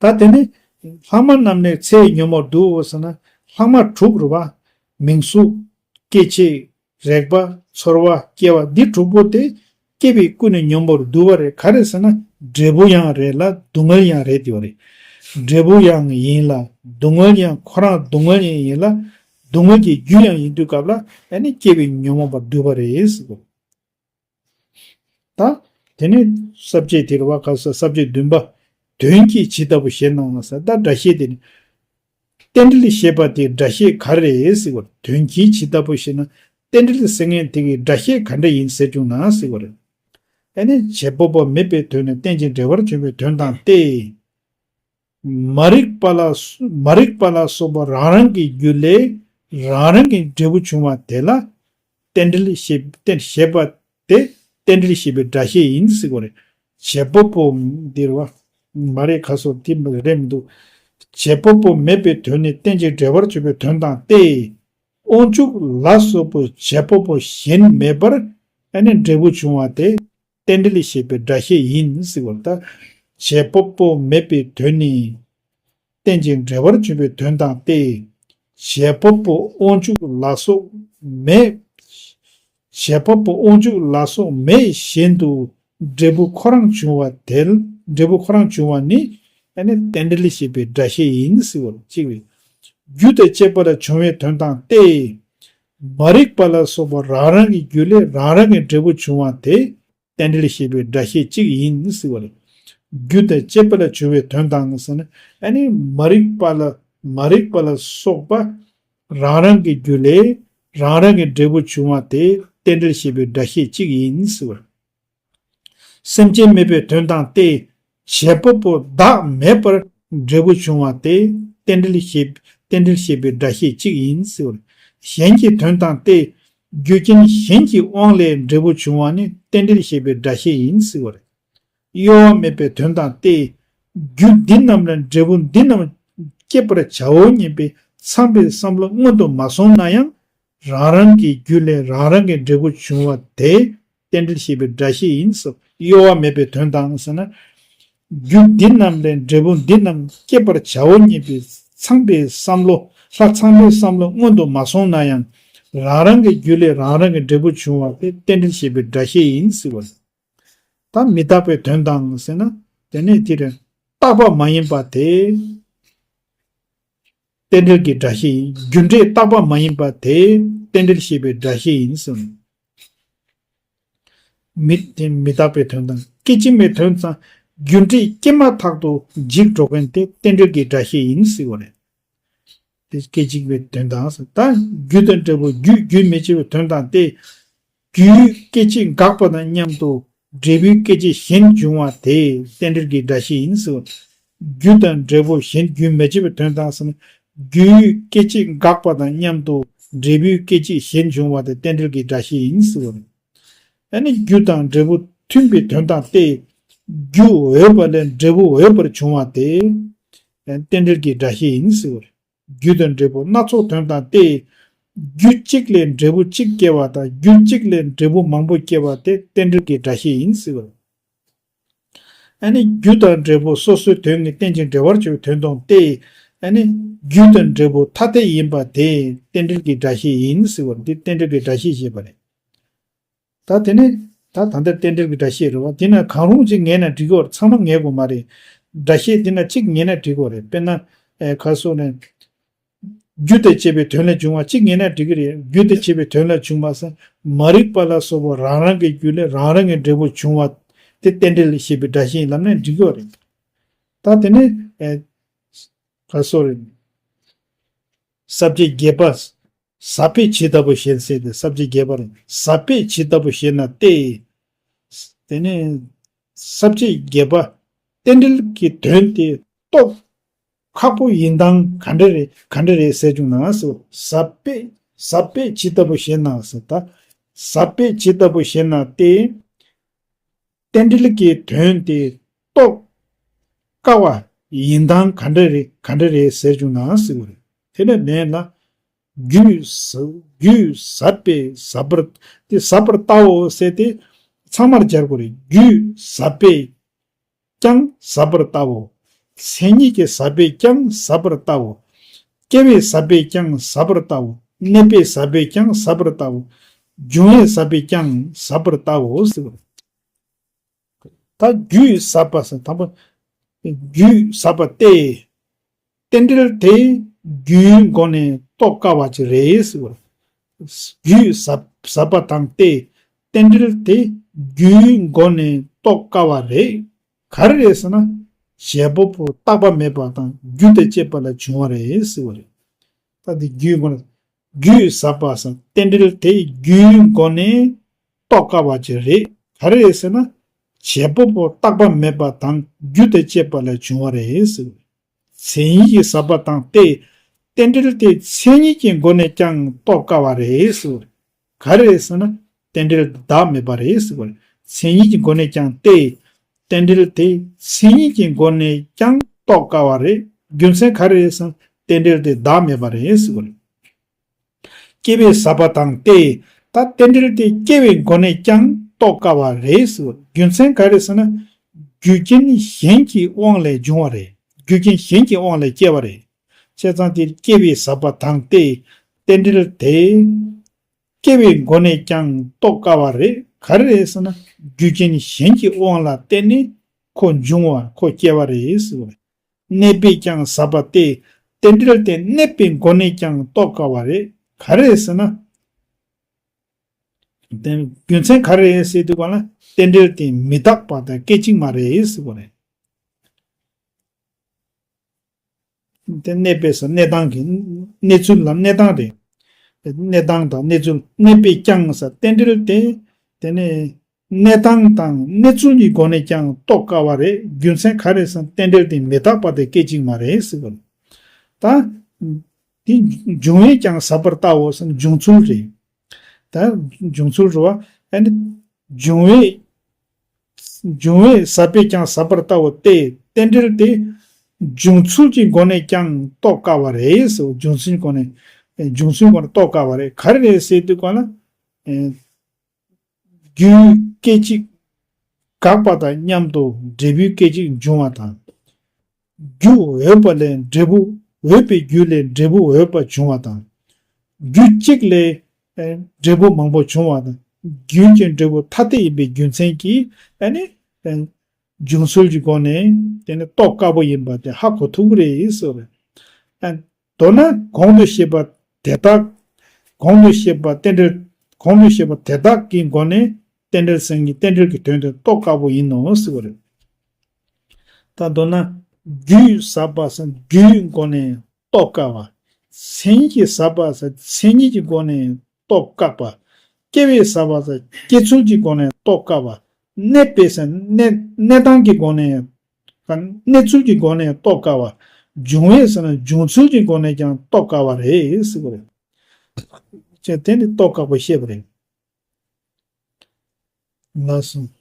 ད་དེ་ནི་ལྷག་མ་རྣམས་ནི་ཚེ་ཡི་ཉོན་མོངས་བསྡུའོ་ཟེར་ན་ལྷག་མ་དྲུག་རེད་བ། མིང་གཟུགས། སྐྱེ་མཆེད། རེག་པ། ཚོར་བ། སྐྱེ་བ་འདི་དྲུག་པོ་དེ་སྐྱེ་བས་ཀུན་ནས་སྙོམས་པར་བསྡུ་བ་རེད། ག་རེ་ཟེར་ན་འབྲས་བུ་ཡང་རེད་ལ་སྡུག་བསྔལ་ཡང་རེད་དེ་བ་རེད། འབྲས་བུ་ཡང་ཡིན་ལ་སྡུག་བསྔལ་ཡང་ཁོ་རང་སྡུག་བསྔལ་ཡང་ཡིན་ལ་སྡུག་བསྔལ་གྱི་རྒྱུ་ཡང་ཡིན་དུས་སྐབས་ལ་ཨ་ནི་སྐྱེ་བས་ཉོན་མོངས་པར་བསྡུ་བ་རེད་ཟེར་གོ། ད། དེ་ནས་ས་བཅད་དེ་རེད་བ། ག་ས་ས་བཅད་བདུན་པ། དོན་གྱིས་ཇི་ལྟ་བུ་ཞེ་ན་ཟེར། ད་སྒྲ་བཤད་དེ་ནི། རྟེན་འབྲེལ་ཞེས་པ་དེའི་སྒྲ་བཤད་ག་རེ་རེད་ཟེར་བ། དོན་གྱིས་ཇི་ལྟ་བུ་ཞེ་ན། རྟེན་འབྲེལ་ཟེར་མཁན་དེ་གི་སྒྲ་བཤད་ག་འདྲ་ཡིན་ཟེར་བྱུང་ན་ཟེར་བ་རེད། ཨ་ནི་བྱེད་པ་པོ་མེད་པའི་དོན་ནི་རྟེན་ཅིང་འབྲེལ་བར་འབྱུང་བའི་དོན་དང་སྟེ། མ་རིག་པ་ལ་སོ་མ་རིག་པ་ལ་སོགས་པ་རང་རང་གི་རྒྱུ་ལས་རང་རང་གི་འབྲས་བུ་བྱུང་བ་དེ་ལ་རྟེན་འབྲེལ་ཞེས་རྟེན་ཞེས་པ་དེ་རྟེན་འབྲེལ་ཞེས་པའི་སྒྲ་བཤད་ཡིན་ཟེར་བ་རེད། བྱེད་པ་པོ་འདིར་བ་མ་རེད་ཁ་སོ་དེ་རེད་མི་འདུག་བྱེད་པ་པོ་མེད་པའི་དོན་ནི་རྟེན་ཅིང་འབྲེལ་བར་འབྱུང་བའི་དོན་དང་སྟེ། དབང་ཕྱུག་ལ་སོགས་པའི་བྱེད་པ་པོ་གཞན་མེད་པར་ཨ་ནི་འབྲས་བུ་བྱུང་བ་དེ། རྟེན་འབྲེལ་ཞེས་པའི་སྒྲ་བཤད་ཡིན་ཟེར་བ་ལ། ད་བྱེད་པ་པོ་མེད་པའི་དོན་ནི་རྟེན་ཅིང་འབྲེལ་བར་འབྱུང་བའི་དོན་དང་སྟེ། བྱེད་པ་པོ་དབང་ཕྱུག་ལ་སོགས་མེད། བྱེད་པ་པོ་དབང་ཕྱུག་ལ་སོགས་མེད་བཞིན་དུ་འབྲས་བུ་ཁོ་རང་བྱུང་བ་དེ་འབྲས་བུ་ཁོ་རང་བྱུང་བ་ནི་ཨ་ནི་རྟེན་འབྲེལ་ཞེས་པའི་སྒྲ་བཤད་ཡིན་ཟེར་བ་གཅིག་རེད། རྒྱུ་དང་བཅས་པ་ལ་བྱུང་བའི་དོན་དང་སྟེ། མ་རིག་པ་ལ་སོགས་པ་རང་རང་གི་རྒྱུ་ལས་རང་རང་གི་འབྲས་བུ་བྱུང་བ་དེ། རྟེན་འབྲེལ་ཞེས་པའི་སྒྲ་བཤད་གཅིག་ཡིན་ཟེར་བ་རེད། རྒྱུ་དང་བཅས་པ་ལ་བྱུང་བའི་དོན་དང་ཟེར་ན་ཨ་ནི་མ་རིག་པ་ལ་མ་རིག་པ་ལ་སོགས་པ་རང་རང་གི་རྒྱུ་ལས་རང་རང་གི་འབྲས་བུ་བྱུང་བ་དེ་རྟེན་འབྲེལ་ཞེས་པའི་སྒྲ་བཤད་གཅིག་ཡིན་ཟེར་བ་རེད། སེམས་ཅན་མེད་པའི་དོན་དང་སྟེ། བྱེད་པ་པོ་བདག་མེད་པར་འབྲས་བུ་བྱུང་བ་དེ་རྟེན་འབྲེལ་ཞེས་རྟེན་འབྲེལ་ཞེས་པའི་སྒྲ་བཤད་གཅིག་ཡིན་ཟེར་བ་རེད། གཞན་གྱི་དོན་དང་སྟེ། རྒྱུ་རྐྱེན་གཞན་གྱི་དབང་ལས་འབྲས་བུ་བྱུང་བ་ནི་རྟེན་འབྲེལ་ཞེས་པའི་སྒྲ་བཤད་ཡིན་ཟེར་བ་རེད། གཡོ་བ་མེད་པའི་དོན་དང་སྟེ། རྒྱུ་འདི་རྣམས་ལས་འབྲས་བུ་འདི་རྣམས་སྐྱེད་པར་བྱའོ་སྙམ་པའི་ཚངས་པའི་བསམ་བློ་སྔོན་དུ་མ་སོང་ན་ཡང་། རང་རང་གི་རྒྱུ་ལས་རང་རང་གི་འབྲས་བུ་བྱུང་བ་དེ་རྟེན་འབྲེལ་ཞེས་པའི་སྒྲ་བཤད་ཡིན་ཟེར། གཡོ་བ་མེད་པའི་དོན་དང་ཟེར་ན། རྒྱུ་འདི་རྣམས་ལས་འབྲས་བུ་འདི་རྣམས་སྐྱེད་པར་བྱའོ་སྙམ་པའི་ཚངས་པའི་བསམ་བློ། ལྷ་ཚངས་པའི་བསམ་བློ་སྔོན་དུ་མ་སོང་ན་ཡང་། རང་རང་གི་རྒྱུ་ལས་རང་རང་གི་འབྲས་བུ་བྱུང་བ་དེ་རྟེན་འབྲེལ་ཞེས་པའི་སྒྲ་བཤད་ཡིན་ཟེར་བ། ད་མི་རྟག་པའི་དོན་དང་ཟེར་ན། དེ་ནས་དེ་རེད། རྟག་པ་མ་ཡིན་པ་དེ་རྟེན་འབྲེལ་གྱི་སྒྲ་བཤད་ཡིན། རྒྱུ་འབྲས་རྟག་པ་མ་ཡིན་པ་དེ་རྟེན་འབྲེལ་ཞེས་པའི་སྒྲ་བཤད་ཡིན་ཟེར། མི་དེ་མི་རྟག་པའི་དོན་དང་སྐད་ཅིག་མའི་དོན་ཙམ། རྒྱུ་འབྲས་སྐྱེས་མ་ཐག་ཏུ་འཇིག་འགྲོ་མཁན་དེ་རྟེན་འབྲེལ་གྱི་སྒྲ་བཤད་ཡིན་ཟེར་བ་རེད། དེ་སྐད་ཅིག་མའི་དོན་དང་ཟེར། ད་རྒྱུ་དང་འབྲས་བུ་རྒྱུ་རྒྱུན་མི་འཆད་པའི་དོན་དང་སྟེ། རྒྱུའི་སྐད་ཅིག་འགག་པ་དང་མཉམ་དུ་འབྲས་བུའི་སྐད་ཅིག་གཞན་འབྱུང་བ་དེ་རྟེན་འབྲེལ་གྱི་སྒྲ་བཤད་ཡིན་ཟེར། རྒྱུ་དང་འབྲས་བུ་གཞན་རྒྱུན་མི་འཆད་པའི་དོན་དང་ཟེར་ན། རྒྱུའི་སྐད་ཅིག་འགག་པ་དང་མཉམ་དུ་འབྲས་བུའི་སྐད་ཅིག་གཞན་འབྱུང་བ་དེ་རྟེན་འབྲེལ་གྱི་སྒྲ་བཤད་ཡིན་ཟེར། ཨ་ནི་རྒྱུ་དང་འབྲས་བུ་མཐུན་པའི་དོན་དང་སྟེ། རྒྱུ་འོས་པ་ལས་འབྲས་བུ་འོས་པར་འབྱུང་བ་དེ་རྟེན་འབྲེལ་གྱི་སྒྲ་བཤད་ཡིན་ཟེར། རྒྱུ་དང་འབྲས་བུ་སྣ་ཚོགས་དོན་དང་སྟེ། རྒྱུ་གཅིག་ལས་འབྲས་བུ་གཅིག་སྐྱེ་བ་དང་རྒྱུ་གཅིག་ལས་འབྲས་བུ་མང་པོ་སྐྱེ་བ་དེ་རྟེན་འབྲེལ་གྱི་སྒྲ་བཤད་ཡིན་ཟེར་བ། ཨ་ནི་རྒྱུ་དང་འབྲས་བུ་སོ་སོའི་དོན་གཉིས་རྟེན་ཅིང་འབྲེལ་བར་གྱུར་པའི་དོན་དང་སྟེ། ཨ་ནི་རྒྱུ་དང་འབྲས་བུ་ཐ་དད་ཡིན་པ་དེ་རྟེན་འབྲེལ་གྱི་སྒྲ་བཤད་ཡིན་ཟེར་བ་འདི་རྟེན་འབྲེལ་གྱི་སྒྲ་བཤད་ཞེས་པ་རེད། ད་དེ་ནས་ད་ད་ལྟ་རྟེན་འབྲེལ་གྱི་སྒྲ་བཤད་རེད་བ། དེ་ན་གང་རུང་གཅིག་ངེས་ན་འགྲིག་གི་རེད། ཚང་མ་ངེས་དགོས་མ་རེད། སྒྲ་བཤད་དེ་ན་གཅིག་ངེས་ན་འགྲིག་གི་རེད། དཔེར་ན་ཨེ་ག་སོགས་ནས། རྒྱུ་དང་བཅས་པའི་དོན་ལས་བྱུང་བ་གཅིག་ངེས་ན་འགྲིག་གི་རེད། རྒྱུ་དང་བཅས་པའི་དོན་ལས་བྱུང་བ་ཟེར། མ་རིག་པ་ལ་སོགས་པ་རང་རང་གི་རྒྱུ་ལས་རང་རང་གི་འབྲས་བུ་བྱུང་བ་དེ་རྟེན་འབྲེལ་ཞེས་པའི་སྒྲ་བཤད་ལབ་ན་འགྲིག་གི་རེད། ད་དེ་ནས་ཨེ་ག་སོགས་རེད། ས་བཅད་བརྒྱད་པ། ཟབ་པས་ཇི་ལྟ་བུ་ཞེན་ཟེར་ཏེ་ས་བཅད་བརྒྱད་པ་རེད། ཟབ་པས་ཇི་ལྟ་བུ་ཞེན་ན་སྟེ། དེ་ནས་ས་བཅད་བརྒྱད་པ། རྟེན་འབྲེལ་གྱི་དོན་དེ་རྟོགས་ཁག་པོ་ཡིན་སྟངས་ག་འདྲ་རེད་ག་འདྲ་རེད་ཟེར་བྱུང་ན་ཟེར། ཟབ་པས་ཟབ་པས་ཇི་ལྟ་བུ་ཞེན་ན་ཟེར། ད་ཟབ་པས་ཇི་ལྟ་བུ་ཞེན་ན་སྟེ། རྟེན་འབྲེལ་གྱི་དོན་དེ་རྟོགས་དཀའ་བ་ཡིན་སྟངས་ག་འདྲ་རེད་ག་འདྲ་རེད་ཟེར་བྱུང་ན་ཟེར་བ་རེད། དེ་ནས་ལན་ལ། རྒྱུད་ཟབ་རྒྱུད་ཟབ་པས་ཟབ་པར་དེ་ཟབ་པར་ལྟའོ་ཟེར་ཏེ་ཚང་མར་སྦྱར་དགོས་རེད། རྒྱུད་ཟབ་པས་ཀྱང་ཟབ་པར་ལྟའོ། མཚན་ཉིད་ཀྱི་ཟབ་པས་ཀྱང་ཟབ་པར་ལྟའོ། སྐྱེ་བའི་ཟབ་པས་ཀྱང་ཟབ་པར་ལྟའོ། གནས་པའི་ཟབ་པས་ཀྱང་ཟབ་པར་ལྟའོ། འབྱུང་བའི་ཟབ་པས་ཀྱང་ཟབ་པར་ལྟའོ་ཟེར་བ་རེད། ད་རྒྱུད་ཟབ་པ་ཟེར་དང་པོ། རྒྱུད་ཟབ་པ་སྟེ། རྟེན་འབྲེལ་དེ་རྒྱུའི་སྒོ་ནས་རྟོགས་དཀའ་བ་ཅིག་རེད་ཟེར་བ། རྒྱུད་ཟབ་ཟབ་པ་དང་སྟེ། རྟེན་འབྲེལ་དེ་རྒྱུའི་སྒོ་ནས་རྟོགས་དཀའ་བ་རེད། ག་རེ་རེད་ཟེར་ན། བྱེད་པ་པོ་རྟག་པ་མེད་པ་དང་རྒྱུ་དང་བཅས་པ་ལ་བྱུང་བ་རེད་ཟེར་བ་རེད། ད་དེ་རྒྱུའི་སྒོ་ནས། རྒྱུད་ཟབ་པ་ཟེར་རྟེན་འབྲེལ་དེ་རྒྱུའི་སྒོ་ནས་རྟོགས་དཀའ་བ་ཅིག་རེད། ག་རེ་རེད་ཟེར་ན། བྱེད་པ་པོ་རྟག་པ་མེད་པ་དང་རྒྱུ་དང་བཅས་པ་ལས་བྱུང་བ་རེད་ཟེར། མཚན་ཉིད་ཀྱི་ཟབ་པ་དང་སྟེ། རྟེན་འབྲེལ་དེ་མཚན་ཉིད་ཀྱི་སྒོ་ནས་ཀྱང་རྟོགས་དཀའ་བ་རེད་ཟེར། ག་རེ་རེད་ཟེར་ན། རྟེན་འབྲེལ་བདག་མེད་པ་རེད་ཟེར་བ་རེད། མཚན་ཉིད་ཀྱི་སྒོ་ནས་ཀྱང་སྟེ། རྟེན་འབྲེལ་དེ་མཚན་ཉིད་ཀྱི་སྒོ་ནས་ཀྱང་རྟོགས་དཀའ་བ་རེད། རྒྱུ་མཚན་ག་རེ་རེད་ཟེར་ན། རྟེན་འབྲེལ་དེ་བདག་མེད་པ་རེད་ཟེར་བ་རེད། སྐྱེ་བའི་ཟབ་པ་དང་སྟེ། ད་རྟེན་འབྲེལ་དེ་སྐྱེ་བའི་སྒོ་ནས་ཀྱང་རྟོགས་དཀའ་བ་རེད་ཟེར། རྒྱུ་མཚན་ག་རེ་ཟེར་ན། རྒྱུ་རྐྱེན་གཞན་གྱི་དབང་ལས་འབྱུང་བ་རེད། རྒྱུ་རྐྱེན་གཞན་གྱི་དབང་ལས་སྐྱེ་བ་རེད། བྱས་ཙང་དེ་སྐྱེ་བའི་ཟབ་པ་དང་སྟེ། རྟེན་འབྲེལ་དེ་སྐྱེ་བའི་སྒོ་ནས་ཀྱང་རྟོགས་དཀའ་བ་རེད། ག་རེ་རེད་ཟེར་ན། རྒྱུ་རྐྱེན་གཞན་གྱི་དབང་ལ་བརྟེན་ནས་ཁོ་འབྱུང་བ་ཁོ་སྐྱེ་བ་རེད་ཟེར་བ་རེད། གནས་པས་ཀྱང་ཟབ་པ་སྟེ། རྟེན་འབྲེལ་དེ་གནས་པའི་སྒོ་ནས་ཀྱང་རྟོགས་དཀའ་བ་རེད། ག་རེ་ཟེར་ན། རྒྱུ་མཚན་ག་རེ་རེད་ཟེར་དུས་ག་ལ་རྟེན་འབྲེལ་དེ་མི་རྟག་པ་དང་སྐད་ཅིག་མ་རེད་ཟེར་བ་རེད། དེ་གནས་པས་ཟེར་གནས་སྟངས་ཀྱི་གནས་ཚུལ་ལ་གནས་སྟངས་རེད། གནས་སྟངས་དང་གནས་ཚུལ་གནས་པས་ཀྱང་ཟེར་རྟེན་འབྲེལ་དེ་དེ་ནས། གནས་སྟངས་དང་གནས་ཚུལ་གྱི་སྒོ་ནས་ཀྱང་རྟོགས་དཀའ་བ་རེད། རྒྱུ་མཚན་ག་རེ་ཟེར་ན་རྟེན་འབྲེལ་དེ་མི་རྟག་པ་དེ་སྐད་ཅིག་མ་རེད་ཟེར་བ་རེད། ད། དེ་འབྱུང་བས་ཀྱང་ཟབ་པར་ལྟའོ་ཟེར་ན་འབྱུང་ཚུལ་རེད། ད་འབྱུང་ཚུལ་རེད་བ། ཨ་ནི་འབྱུང་བས། འབྱུང་བས་ཟབ་པས་ཀྱང་ཟབ་པར་ལྟ་བུ་སྟེ། རྟེན་འབྲེལ་དེ་འབྱུང་ཚུལ་གྱི་སྒོ་ནས་ཀྱང་རྟོགས་དཀའ་བ་རེད་ཟེར། འབྱུང་ཚུལ་སྒོ་ནས། འབྱུང་ཚུལ་སྒོ་ནས་རྟོགས་དཀའ་བ་རེད། ག་རེ་རེད་ཟེར་དུས་ག་ལ། རྒྱུའི་སྐད་ཅིག་དགག་པ་དང་མཉམ་དུ་འབྲས་བུའི་སྐད་ཅིག་འབྱུང་བ་དང་། རྒྱུ་འོས་པ་ལས་འབྲས་བུ་འོས་པའི་རྒྱུ་ལས་འབྲས་བུ་འོས་པ་འབྱུང་བ་དང་། རྒྱུ་གཅིག་ལས་ཨེ་འབྲས་བུ་མང་པོ་འབྱུང་བ་དང་། རྒྱུན་གྱི་འབྲས་བུ་ཐ་དད་ཡིན་པའི་རྒྱུ་མཚན་གྱིས་ཨ་ནི་ཨེ་འབྱུང་ཚུལ་གྱི་སྒོ་ནས་དེ་ནི་རྟོགས་དཀའ་པོ་ཡིན་པ་དེ་ཧ་གོ་ཐུབ་ཀྱི་རེད་ཟེར་བ་རེད། ཨ་མདོར་ན་གོང་དུ་བཤད་པ་དེ་དག་གོང་དུ་བཤད་པ་རྟེན་འབྲེལ། གོང་དུ་བཤད་པ་དེ་དག་གི་སྒོ་ནས་རྟེན་འབྲེལ་སེམས་ཉིད་རྟེན་འབྲེལ་གྱི་དོན་དེ་རྟོགས་དཀའ་པོ་ཡིན་ནོ་ཟེར་བ་རེད། ད་མདོར་ན་རྒྱུས་ཟབ་པ་ཟེར་རྒྱུའི་སྒོ་ནས་རྟོགས་དཀའ་བ། མཚན་ཉིད་ཀྱིས་ཟབ་པ་ཟེར་མཚན་ཉིད་ཀྱི་སྒོ་ནས་རྟོགས་དཀའ་བ། སྐྱེ་བས་ཟབ་པ་ཟེར་སྐྱེ་ཚུལ་གྱི་སྒོ་ནས་རྟོགས་དཀའ་བ། གནས་པས་ཟེར་གནས་གནས་སྟངས་ཀྱི་སྒོ་ནས། གནས་ཚུལ་གྱི་སྒོ་ནས་རྟོགས་དཀའ་བ། འབྱུང་བས་ཟེར་ན་འབྱུང་ཚུལ་གྱི་སྒོ་ནས་ཀྱང་རྟོགས་དཀའ་བ་རེད་ཟེར་བ་རེད། ཅེས་དེ་ནི་རྟོགས་དཀའ་བ་བཤད་པ་རེད། ལགས་སོ།